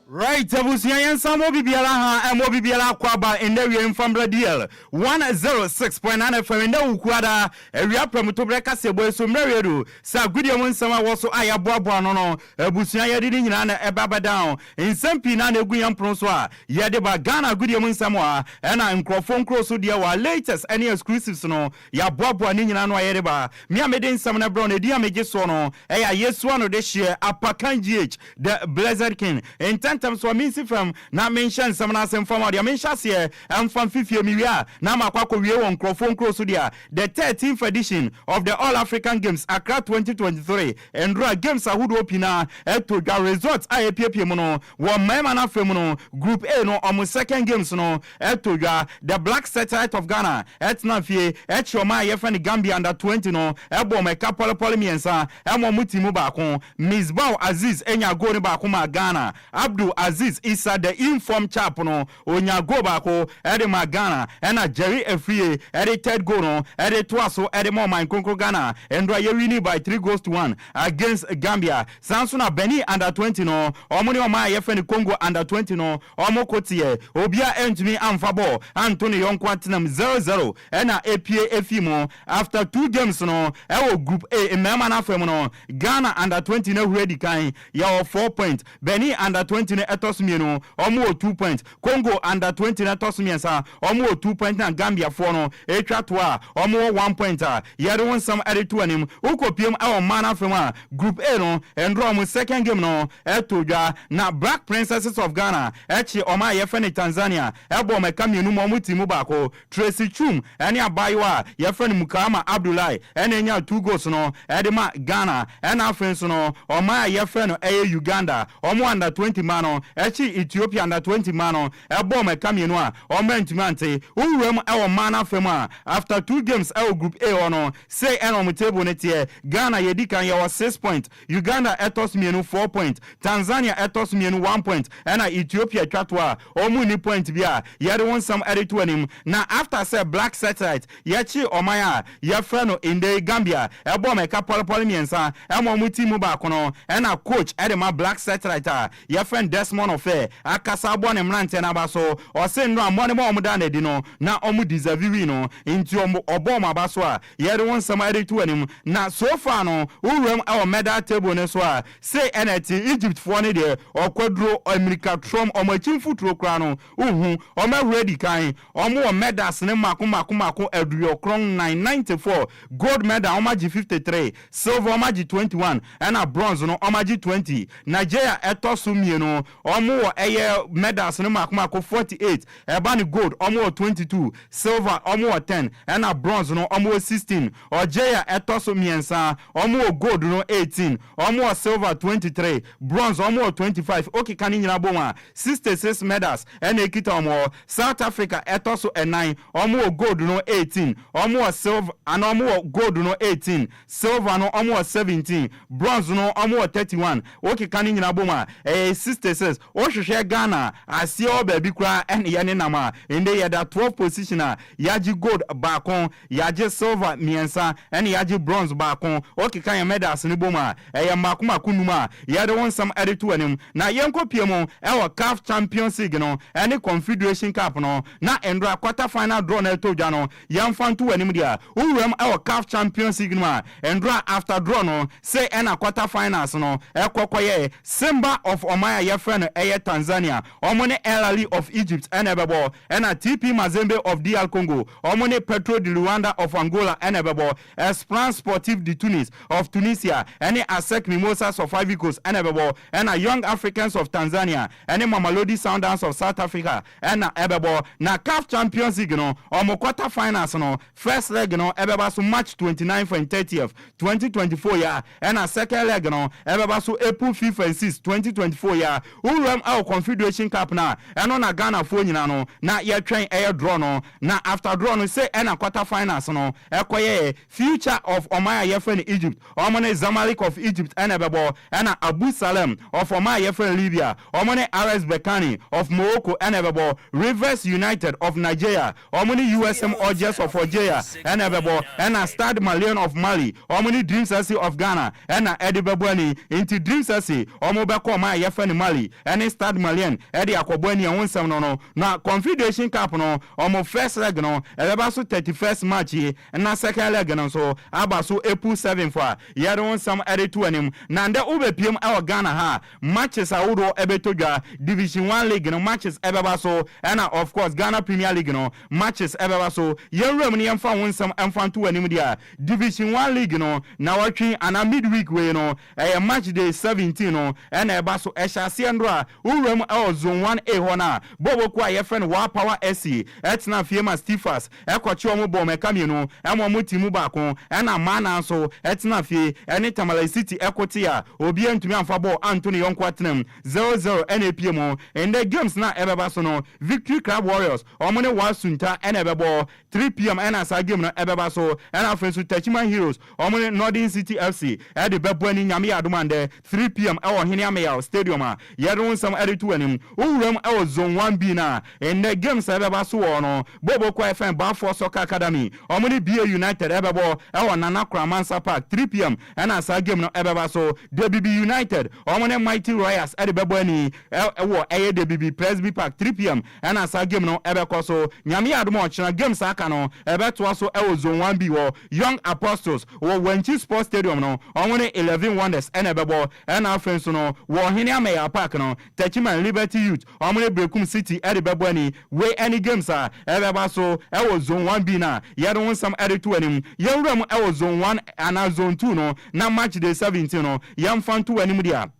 Right abusua yɛnsan mmɔ obibiara ha ɛmmɔ obibiara akwaaba nnɛ awia yi mfa mmra DL 106.9 FM nnɛ Wukuada awia prɛmtoberɛ kaseɛbɔ yi so mmerɛ awie du sɛ agodie mu nsɛm a ɛwɔ so a yɛaboaboa ano no abusua yɛde ne nyinaa na ɛba abɛdan nsɛm pii na na ɛgu yɛn pono so a yɛde ba Ghana agodie mu nsɛm a ɛna nkurɔfoɔ nkuro so deɛ wɔ a latest ɛne exclusives no Yɛaboaboa ne nyinaa ano a yɛde ba. Me a mede nsɛm no brɛ wo no, edin a megye soɔ no yɛ Ayesu ano dehyeɛ, Apakan GH, The Blessed King. Ntɛmntɛm so a mensi fam na menhyɛ nsɛm no ase mfa ma wo deɛ, menhyɛ aseɛ mfa mfi fie, mewie a na makɔ akɔwie wɔ nkurɔfoɔ nkuro so deɛ a, The 13th edition of the All African Games, Accra 2023, Nnora Games ahodoɔ pii no ara tɔ dwa, Results a ɛrepiepie mu no, wɔ mmarima no afa mu no, Group A no, wɔn second games no tɔ dwa, The Black Satellite of Ghana tena fie kyerɛ ɔman a yɛfrɛ no Gambia Under 20 no bɔ wɔn ɛka pɔlepɔle mmiɛnsa ma wɔn ti mu baako. Misbau Aziz nyaa goal no baako maa Ghana. Abdul. Abdul Aziz Issah, the inform chap no, onya goal baako de ma Ghana, ɛna Jerry Afriyie de third goal no de toa so de ma ɔman kronkron Ghana. Ndora yɛ winni by 3 goals to 1 against Gambia. Saa nso na Benin under 20 no, wɔn ne ɔman a yɛfrɛ no Congo under 20 no, wɔn ko teɛ, obiara ntumi amfa bɔɔl anto ne yɔnko atenam, 0-0 ɛna epie efi mu. After two games no, ɛwɔ Group A mmarima no afɛ mu no, Ghana under 20 no ahuri adi kan, yɛwɔ 4 point. Benin under 20 no ɛtɔ so mmienu, wɔn wɔ 2 point. Congo under 20 no ɛtɔ so mmiɛnsa, wɔn wɔ 2 point, na Gambiafoɔ no etwa to a wɔn wɔ 1 point a yɛde wɔn nsɛm ɛde to anim. Wokɔ ɛwɔ mmaa no afɛ mu a, Group A no, ndorɔ wɔn second game no ɛto dwa na Black Princesses of Ghana ɛkyi wɔn a yɛfɛ no Tanzania, ɛbɔ wɔn ɛka mmienu mu, wɔn ti mu baako. Tracy Chum ɛne abaayewa a yɛfrɛ no Mukama Abdullahi ɛna enya two goals no ɛde ma Ghana. Ɛna afei nso no, ɔman a yɛfrɛ no ɛyɛ Uganda, wɔn under 20 ma no ɛkyi Ethiopia under 20 ma no, ɛbɔ wɔn ɛka mmienu a wɔn ntumi ante. Wowura mu ɛwɔ mmaa no afɛ mu a, after two games ɛwɔ Group A hɔ no, sei ɛna wɔn table no teɛ: Ghana yɛdi kan, yɛwɔ 6 point; Uganda ɛtɔ so mmienu, 4 point; Tanzania ɛtɔ so mmienu, 1 point; ɛna Ethiopia twa to a wɔn ni point bi a yɛde wɔn nsɛm ɛde to anim. Na after sɛ Black Satellite yɛkyi ɔman a yɛfrɛ no inde Gambia, ɛbɔ wɔn ɛka pɔlepɔle mmiɛnsa ɛma wɔn ti mu baako no, ɛna coach ɛde ma Black Satellite a yɛfrɛ no Desmond Ofei akasa abɔ ne mmeranteɛ n'aba so. Ɔse nnora mmɔ ne ma wɔn da n'adi no na wɔn deserve win no, nti wɔn ɔbɔ wɔn aba so a yɛde wɔn nsɛm ɛde to anim. Na so far no, wuram ɛwɔ medal table ne so a, sei ɛna ɛte: Egypt foɔ no deɛ, ɔkwaduro mmirika trɔm, ɔmo akyi mfuturo koraa no uhu. Ɔmo ahuri adi kan, ɔmo wɔ medals ne mako mako mako 94, 94 gold medal, ɔmo agye 53, silver ɔmo agye 21, ɛna bronze no ɔmo agye 20. Nigeria ɛtɔ so mmienu, ɔmo wɔ ɛyɛ medals ne mako mako 48. Ɛba ne gold, ɔmo wɔ 22, silver ɔmo wɔ 10, ɛna bronze no ɔmo wɔ 16. Algeria ɛtɔ so mmiɛnsa, ɔmo wɔ gold no 18, ɔmo wɔ silver 23, bronze ɔmo wɔ 25. Okeka ne nyinaa bom a, 66 medals ɛna ekita ɔmo wɔ. South Africa ɛtɔ so ɛnan, ɔmo wɔ gold no 18, ɔmo wɔ silver ana ɔmo wɔ gold no 18, silver no ɔmo wɔ 17, bronze no ɔmo wɔ 31. Okeka ne nyinaa bom a, ɛyɛ 66. Wohwehwɛ Ghana aseɛ wɔ baabi koraa ɛne yɛ ne nam a, ndɛ yɛda 12 position a yɛagye gold baako, yɛagye silver mmiɛnsa, ɛne yɛagye bronze baako. Okeka yɛn medals no bom a, ɛyɛ mmaako mmaako num a yɛde wo nsɛm ɛde to anim. Na yɛnkɔ pie mu ɛwɔ CAF Champions League no ɛne Confederation Cup no, na ndora quarter final draw na ɛtɔ dwa no, yɛmfa nto anim deɛ wowuram ɛwɔ CAF Champions League no a, ndora after draw no sɛ ɛna quarter finals no ɛkɔkɔyɛ Simba of ɔman a yɛfrɛ no ɛyɛ Tanzania, ɔmo ne Al Ahly of Egypt ɛna ɛbɛbɔ, ɛna TP Mazembe of DR Congo, ɔmo ne Petro de Luanda of Angola ɛna ɛbɛbɔ. Esperance Sportive de Tunis of Tunisia ɛne ASEC Mimosas of Ivory Coast ɛna ɛbɛbɔ, ɛna Young Africans of Tanzania ɛne Mamelodi Sundowns of South Africa ɛna ɛbɛbɔ. Na CAF Champions League no, ɔmo quarter finals no first leg no ɛbɛba so March 29 and 30th, 2024 ya, ɛna second leg no ɛbɛba so April 5 and 6, 2024 ya. Wuram ɛwɔ Confederation Cup na ɛno na Ghanafoɔ nyinaa no na yɛtwɛn ɛyɛ draw no, na after draw no sɛ ɛna quarter finals no ɛkɔyɛ Future of ɔman a yɛfrɛ no Egypt, ɔmo ne Zamalek of Egypt ɛna ɛbɛbɔ, ɛna Abu Salem of ɔman a yɛfrɛ no Libya, ɔmo ne RS Berkane of Morocco ɛna ɛbɛbɔ. Rivers United of Nigeria, ɔmo ne USM Alger of Algeria ɛna ɛbɛbɔ, ɛna Stade Malien of Mali, ɔmo ne Dreams FC of Ghana ɛna ɛde bɛbɔ ani. Nti Dreams FC ɔmo bɛkɔ ɔman a yɛfrɛ no Mali ɛne Stade Malien ɛde akɔbɔ ani. Ɛho nsɛm no. Na Confederation Cup no, ɔmo first leg no ɛbɛba so 31st March yi, na second leg no nso aba so April 7 a yɛde wo nsɛm ɛde to anim. Na ndɛ wobɛpiem ɛwɔ Ghana ha, matches ahodoɔ ɛbɛtɔ dwa. Division 1 League no matches ɛbɛba so, ɛna of course Ghana Premier League no matches ɛbɛba so. Yɛnwura mu no, yɛmfa wo nsɛm ɛmfa nto anim deɛ a, Division 1 League no na wɔtwe anaa midweek wei no, ɛyɛ match day 17 no ɛna ɛba so. Ɛhyɛ aseɛ ndoro a, wowura mu ɛwɔ Zone 1A hɔ no a, bɔɔbɔku a yɛfrɛ no Wa Power SC ɛtena fie ma Stifas ɛkɔkye ɔmo bɔ ɔmo ɛka mmienu ɛma ɔmo ti mu baako, ɛna Maana nso ɛtena fie ɛne Tamale City ɛkote a obiara ntumi amfa bɔɔl anto ne yɔnko atenam, 0-0 ɛna epie mu. Ndɛ games na ɛbɛba so no, Victory Club Warriors, ɔmo ne Wa Sunta ɛna ɛbɛbɔ, 3 p.m. ɛna saa game no ɛbɛba so, ɛna afei nso Techiman Heroes, ɔmo ne Northern City FC ɛde bɛbɔ ani. Nyame yɛ adom andɛ 3 p.m. ɛwɔ Hene Ameyaw Stadium a yɛde wo nsɛm de to w'anim. Wo wuram wɔ Zone 1B no a, nnɛ games a ɛbɛba so wɔ hɔ no, Bobo Kɔ FM Balfour Soccer Academy, wɔn ne BA United ɛbɛbɔ wɔ Nana Koramansa Park, 3 pm ɛna saa game no ɛbɛba so. Debibi United, wɔn ne Mighty Royals ɛde bɛbɔ ani wɔ ɛyɛ Debibi Presby Park, 3 pm ɛna saa game no ɛbɛkɔ so. Nyame yɛ adom a, ɔkyena games aka no ɛbɛtoa so ɛwɔ Zone 1B wɔ Young Apostles wɔ Wankyi Sports Stadium no, wɔn ne 11 Wonders ɛna ɛbɛbɔ. Ɛna afei nso no, wɔ Ɔhene Ameyaw Park no, Techiman Liberty Youth, wɔn ne Brekum City ɛde bɛbɔ ani. Wei ɛne games a ɛbɛba so ɛwɔ Zone 1B no a yɛde ho nsɛm ɛde to anim. Yɛnwura mu ɛwɔ Zone 1 anaa Zone 2 no na match day 17 no yɛmfa nto anim deɛ,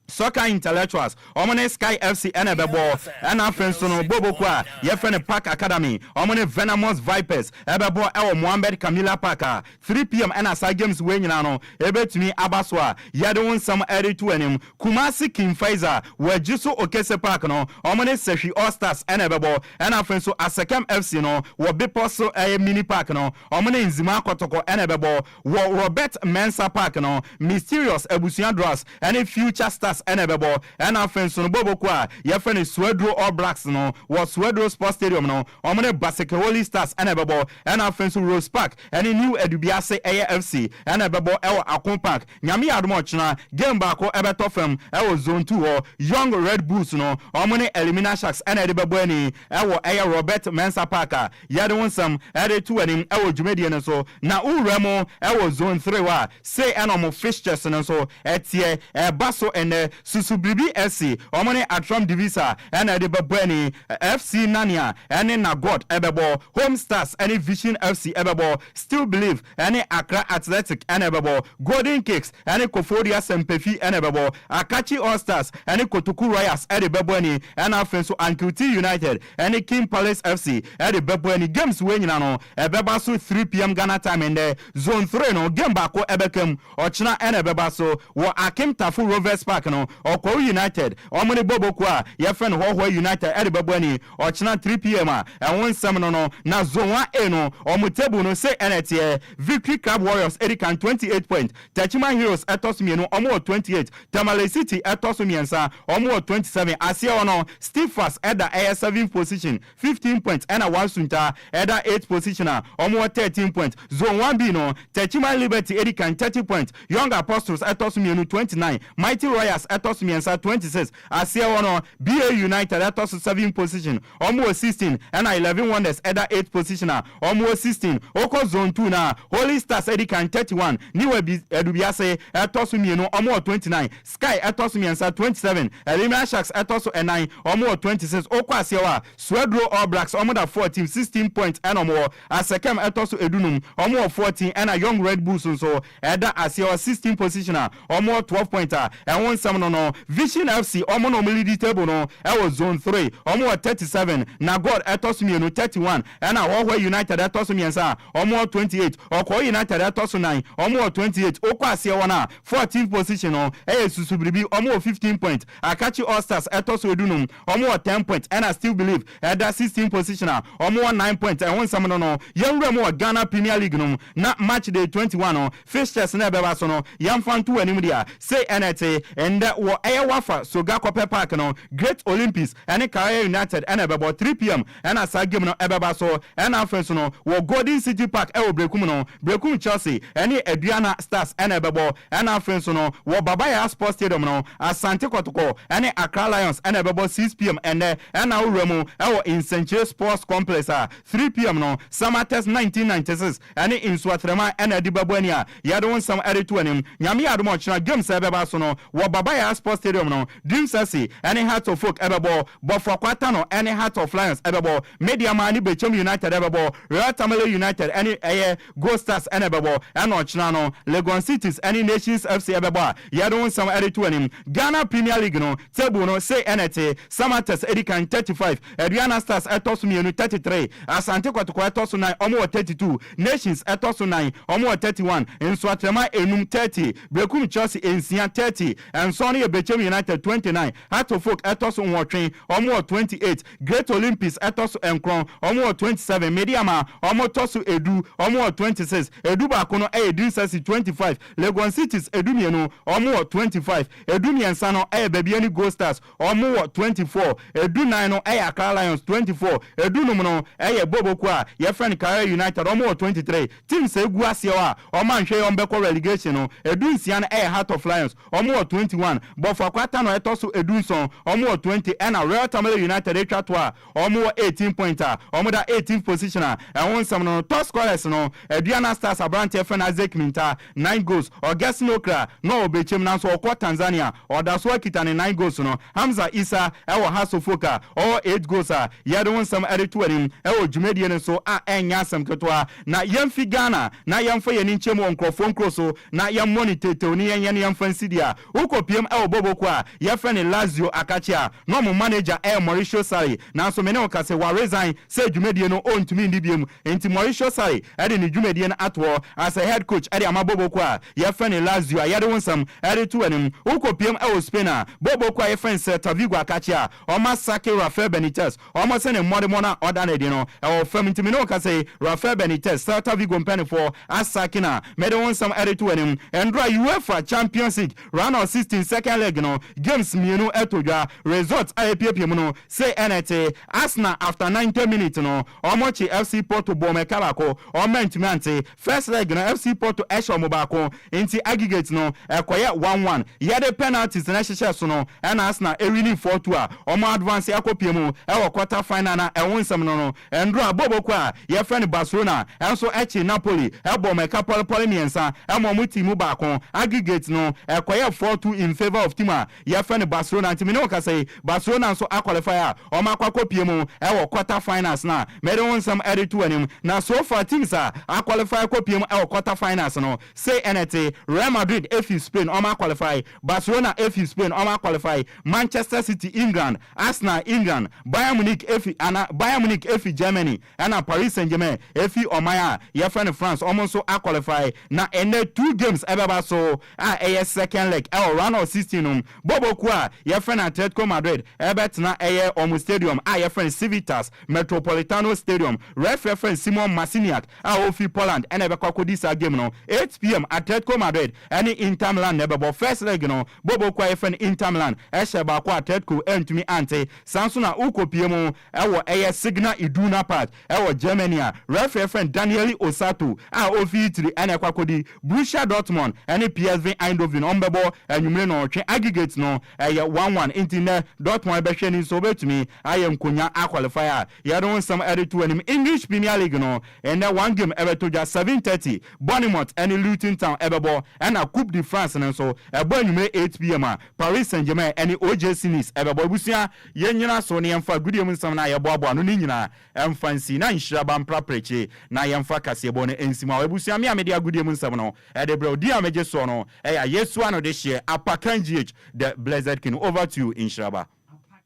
Soccer Intellectuals, ɔmo ne Sky FC ɛna ɛbɛbɔ. Ɛna afei nso no, boboko a yɛfrɛ no Park Academy, ɔmo ne Venomous Vipers ɛbɛbɔ ɛwɔ Mohammed Camilla Park a 3 pm ɛna saa games wei nyinaa no ɛbɛtumi aba so a yɛde wo nsɛm ɛde to anim. Kumasi King Faisal wɔagyi so Okese Park no, ɔmo ne Sehwi All Stars ɛna ɛbɛbɔ. Ɛna afei nso Asekem FC no wɔ Bepɔ so ɛyɛ Mini Park no, ɔmo ne Nzima Akɔtɔkɔ ɛna ɛbɛbɔ. Wɔ Robert Mensa Park no, Mysterious Abusua Drugs ɛne Future Stars ɛna ɛbɛbɔ. Ɛna afei nso no, boboko a yɛfrɛ no Suaduro All Blacks no wɔ Suaduro Sports Stadium no, ɔmo ne Basake Holy Stars ɛna ɛbɛbɔ. Ɛna afei nso Rose Park ɛne New Adubiase ɛyɛ FC ɛna ɛbɛbɔ ɛwɔ Akon Park. Nyame yɛ adom, ɔkyena game baako ɛbɛtɔ fam ɛwɔ Zone 2 hɔ. Young Red Bulls no, ɔmo ne Elimina Sharks ɛna ɛde bɛbɔ ani ɛwɔ ɛyɛ Robert Mensa Park a yɛde wo nsɛm ɛde to anim ɛwɔ dwumadie no so. Na wowura mu ɛwɔ Zone 3 hɔ a, sei ɛna ɔmo fixtures no nso ɛteɛ ɛba so ɛnɛ. Susu Biribi FC, ɔmo ne Atram Divisa ɛna ɛde bɛbɔ ani. FC Nania ɛne Nagod ɛbɛbɔ. Home Stars ɛne Vision FC ɛbɛbɔ. Still Believe ɛne Accra Athletic ɛna ɛbɛbɔ. Golden Kicks ɛne Koforidua Sɛmpɛfi ɛna ɛbɛbɔ. Akachi All Stars ɛne Kotoku Royals ɛde bɛbɔ ani. Ɛna afei nso Ankilti United ɛne King Palace FC ɛde bɛbɔ ani. Games wei nyina no ɛbɛba so 3 pm Ghana time ndɛ. Zone 3 no, game baako ɛbɛka mu ɔkyena ɛna ɛbɛba so wɔ Akim Tafo Rovers Park no. Ɔkɔw United, ɔmo ne boboko a yɛfrɛ no Hɔhɔa United ɛde bɛbɔ ani ɔkyena 3 pm a ɛho nsɛm no. Na Zone 1A no, ɔmo table no se ɛna ɛteɛ: Victory Club Warriors ɛdi kan, 28 point. Techiman Heroes ɛtɔ so mmienu, ɔmo wɔ 28. Tamale City ɛtɔ so mmiɛnsa, ɔmo wɔ 27. Aseɛ hɔ no, Steelfast ɛda ɛyɛ 7 position, 15 points, ɛna Wansunta ɛda 8 position a ɔmo wɔ 13 points. Zone 1B no, Techiman Liberty ɛdi kan, 30 points. Young Apostles ɛtɔ so mmienu, 29. Mighty Royals ɛtɔ so mmiɛnsa, 26. Aseɛ hɔ no, BA United ɛtɔ so 7 position, ɔmo wɔ 16, ɛna 11 Wonders ɛda 8 position a ɔmo wɔ 16. Okɔ Zone 2 na Holy Stars ɛdi kan, 31. New Adubiase ɛtɔ so mmienu, ɔmo wɔ 29. Sky ɛtɔ so mmiɛnsa, 27. Elimina Sharks ɛtɔ so ɛnan, ɔmo wɔ 26. Okɔ aseɛ hɔ a, Suaduro All Blacks, ɔmo da 14, 16 points ɛna ɔmo wɔ. Asɛkɛm ɛtɔ so 15, ɔmo wɔ 14, ɛna Young Red Bulls nso ɛda aseɛ wɔ 16 position a ɔmo wɔ 12 point a ɛho nsɛm no. Vision FC, ɔmo na ɔmo lead table no ɛwɔ Zone 3, ɔmo wɔ 37. Na God ɛtɔ so mmienu, 31, ɛna Hɔhɔ United ɛtɔ so mmiɛnsa a ɔmo wɔ 28. Ɔkɔɔ United ɛtɔ so 9, ɔmo wɔ 28. Okɔ aseɛ wɔn a 14 position no ɛyɛ Susubiribi, ɔmo wɔ 15 point. Akakyi All Stars ɛtɔ so 15, ɔmo wɔ 10 point, ɛna Still Believe ɛda 16 position a ɔmo wɔ 9 point. Ɛho nsɛm no. Yɛnwura mu wɔ Ghana Premier League no mu na match day 21 no fixtures na ɛbɛba so no, yɛmfa nto anim deɛ, sei ɛna ɛte ɛndɛ wɔ ɛyɛ Wafa Sogakope Park no. Great Olympics ɛne Karaya United ɛna ɛbɛbɔ, 3 pm ɛna saa game no ɛbɛba so. Ɛna afei nso no, wɔ Golden City Park ɛwɔ Brekum no, Brekum Chelsea ɛne Aduana Stars ɛna ɛbɛbɔ. Ɛna afei nso no, wɔ Babayara Sports Stadium no, Asante Kɔtɔkɔ ɛne Accra Lions ɛna ɛbɛbɔ 6 pm ɛnɛ. Ɛna awura mu ɛwɔ Nsɛnkyerɛ Sports Complex a 3 pm no, Samatex 1996 ɛne Nsuatrɛma ɛna ɛde bɛbɔ ani a yɛde wo nsɛm ɛde to anim. Nyame yɛ adom, ɔkyena games ɛbɛba so no, wɔ Babayara Sports Stadium no, Dreams FC ɛne Heart of Oak ɛbɛbɔ. Bɔfɔkwata no ɛne Heart of Lions ɛbɛbɔ. Medeama ne Bechem United ɛbɛbɔ. Real Tamale United ɛne ɛyɛ Gold Stars ɛna ɛbɛbɔ. Ɛna ɔkyena no, Legon Cities ɛne Nations FC ɛbɛbɔ a yɛde wo nsɛm ɛde to anim. Ghana Premier League no table no, sei ɛna ɛte: Samatex ɛdi kan, 35. Aduana Stars ɛtɔ so mmienu, 33. Asante Kɔtɔkɔ ɛtɔ so 9, ɔmo wɔ 32. Nations ɛtɔ so 9, ɔmo wɔ 31. Nsoatrɛma enum, 30. Brekum Chelsea nsia, 30. Nson no yɛ Bechem United 29, Hearts of Oak ɛtɔ so nwɔtwe, wɔn wɔ 28, Great Olympics ɛtɔ so nkron, wɔn wɔ 27, Medeama wɔn tɔ so edu, wɔn wɔ 26, edu baako no ɛyɛ Dinsasi 25, Legon Cities edu mmienu, wɔn wɔ 25, edu mmiɛnsa no ɛyɛ Bibiani Gold Stars, wɔn wɔ 24, edu nan no ɛyɛ Accra Lions 24, edu num no ɛyɛ Boboko a yɛfrɛ no Karela United, wɔn wɔ 23. Teams a egu aseɛ hɔ a wɔn anhwɛ yie wɔn bɛkɔ relegation no, edu nsia no ɛyɛ Heart of Lions, wɔn wɔ 21, Bofoakwa Tano ɛtɔ so edu nson, wɔn wɔ 20, ɛna Real Tamale United atwa to a wɔn wɔ 18 point a wɔn da 18th position a ɛho nsɛm no no. Top scorers no, Aduana Stars aberanteɛ frɛ no Isaac Mintah, 9 goals, Augustine Okra na ɔwɔ Bechem nanso ɔkɔ Tanzania, ɔda so akita ne 9 goals no, Hamza Issah ɛwɔ Hearts of Oak a ɔwɔ 8 goals a yɛde ho nsɛm ɛde to anim ɛwɔ dwumadie no so a ɛnyɛ asɛm ketewa. Na yɛmfi Ghana na yɛmfa yɛn ani nkyɛm wɔ nkurɔfoɔ nkuro so na yɛmmɔ ne tetew ne yɛnyɛ ne yɛmfa nsi deɛ a wokɔpiem ɛwɔ Boboko a yɛfrɛ no Lazio akakye a na ɔmo manager ɛyɛ Mauricio Sarri, nanso me ne wo ka sɛ wa resign sɛ dwumadie no ɔntumi ndi biom. Nti Mauricio Sarri ɛde ne dwumadie no atoɔ as a head coach ɛde ama Boboko a yɛfrɛ no Lazio a yɛde wo nsɛm ɛde to anim. Wokɔpiem ɛwɔ Spain a, Boboko a yɛfrɛ no Celta Vigo akakye a ɔma sake Rafael Benitez, ɔmo sɛ ne mmɔdemmɔ no a ɔda no adi no ɛwɔ fam. Nti me ne wo ka sɛ Rafael Benitez, Celta Vigo mpanimfoɔ asake no a mede wo nsɛm ɛde to anim. Ɛndora UEFA Champions League round of 16 second leg no, games mmienu ɛtɔ dwa. Result a ɛpiepie mu no sei ɛna ɛte: Arsenal, after 90 minutes no, ɔmo kye FC Porto bɔɔ ɔmo ɛka baako, ɔmo ntumi ante. First leg no, FC Porto ɛhyɛ ɔmo baako, nti aggregate no ɛkɔyɛ 1-1. Yɛde penalties na ɛhyehyɛ so no, ɛna Arsenal ɛwin 4-2 a ɔmo advance akɔpie mu ɛwɔ quarter final. Na ɛho nsɛm no, ɛndora boboko a yɛfrɛ no Barcelona ɛnso ɛkye Napoli ɛbɔ ɔmo ɛka pɔlepɔle mmiɛnsa ɛma ɔmo ti mu baako. Aggregate no ɛkɔyɛ 4-2 in favour of team a yɛfrɛ no Barcelona. Nti mene wo kasa yi, Barcelona nso aqualify a ɔmo akɔ akɔpie mu ɛwɔ quarter finals. Na mede wo nsɛm ɛde to anim na so far, teams a aqualify akɔpie mu ɛwɔ quarter finals no sei ɛna ɛte: Real Madrid efi Spain, ɔmo aqualify; Barcelona efi Spain, ɔmo aqualify; Manchester City, England; Arsenal, England; Bayern Munich efi ana Bayern Munich efi Germany, ɛna Paris Saint-Germain efi ɔman a yɛfrɛ no France, ɔmo nso aqualify. Na ɛnɛ two games ɛbɛba so a ɛyɛ second leg ɛwɔ round of 16 no. Bɔbɔku a yɛfrɛ no Atletico Madrid ɛbɛtena ɛyɛ ɔmo stadium a yɛfrɛ no Civitas Metropolitano Stadium. Referee yɛfrɛ no Simon Marciniak a ofi Poland ɛna ɛbɛkɔ akɔdi saa game no. 8 p.m., Atletico Madrid ɛne Inter Milan na ɛbɛbɔ. First leg no, bɔbɔku a yɛfrɛ no Inter Milan ɛhyɛ baako, Atletico ɛntumi ante. Saa nso na wokɔpie mu ɛwɔ ɛyɛ Signal Iduna Park ɛwɔ Germany a, referee yɛfrɛ no Daniele Orsato a ofi Italy ɛna ɛkɔ akɔdi. Borussia Dortmund ɛne PSV Eindhoven ɔmo bɛbɔ anwummere na ɔtwe. Aggregate no ɛyɛ 1-1, nti nnɛ Dortmund ɛbɛhwɛ ni nso wobɛtumi ayɛ nkonya aqualify a yɛde ho nsɛm ɛde to anim. English Premier League no, ɛnɛ one game ɛbɛto dwa, 7:30, Bournemouth ɛne Luton Town ɛbɛbɔ. Ɛna Coupe de France no nso ɛbɔ anwummere 8 p.m. a Paris Saint-Germain ɛne OGC Nice ɛbɛbɔ. Ebusua, yɛn nyina so ne yɛmfa agudie mu nsɛm no a yɛboaboa no ne nyinaa ɛmfa nsi na nhyira ba mpraprɛkyire na yɛmfa kaseɛbɔ no nsi mu a. Ebusua, me a mede agudie mu nsɛm no ɛde brɛ odi a megye soɔ no ɛyɛ Yesu ano de hyeɛ Apakan GH, the blessed king. Over to you, Nhyiraba.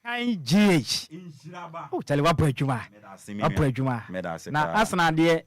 Apakan GH. Oh, Charlie, wabɔ adwuma. Wabɔ adwuma. Na Arsenal deɛ,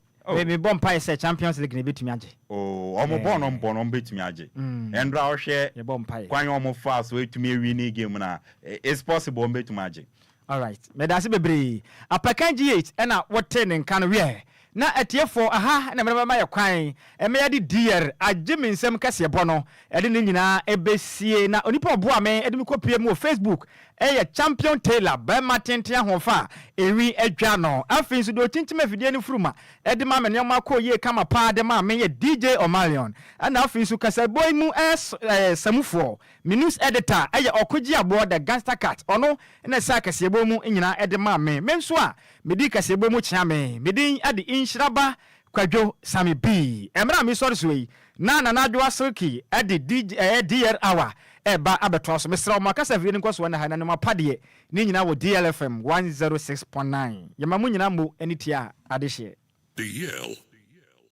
me bɔ mpae sɛ Champions League na ebetumi agye. Oh, ɔmo bɔ no mbɔ no, ɔmo betumi agye. Ɛndra ɔhwɛ kwan ɔmo fa so etumi ewi ne game na it's possible ɔmo betumi agye. Alright, mɛda bebree. Apakan GH ɛna wɔte ne nka no wiɛ. Na atiefoɔ aha na mmerɛ bɛma yɛ kwan ɛmɛ yɛde DR agye me nsɛm kɛseɛ bɔ no ɛde ne nyinaa ɛbɛsie. Na onipa ɔboa me ɛde me kɔpie mu wɔ Facebook ɛyɛ Champion Taylor, bɛrima tenten ahoɔfa a ɛwi adwa no. Afei nso deɛ ɔkyinkyim afidie no furuma ɛde ma me nneɛma kɔ yie kama paa de ma me yɛ DJ Omalion. Ɛna afei nso kasabɔ yi mu ɛɛ samufoɔ, me news editor ɛyɛ Ɔkogye Aboɔ, the gangster cat. Ɔno ɛna ɛsɛ akɛseɛbɔ mu nyinaa ɛde ma me nso a medi kaseɛbɔ mu kyea me. Medin ɛde Nhyiraba Kwadwo Sami B. Mmerɛ a mesɔre so yi na Nana Adwoa Silky ɛde DJ ɛyɛ DR hour ɛba abɛtoa so. Mesrɛ wo, akasa afidie no nkɔ soɔ na ha na nneɛma pa deɛ ne nyinaa wɔ DLFM 106.9. Yɛma mo nyinaa mo ani tia adehyeɛ. DL.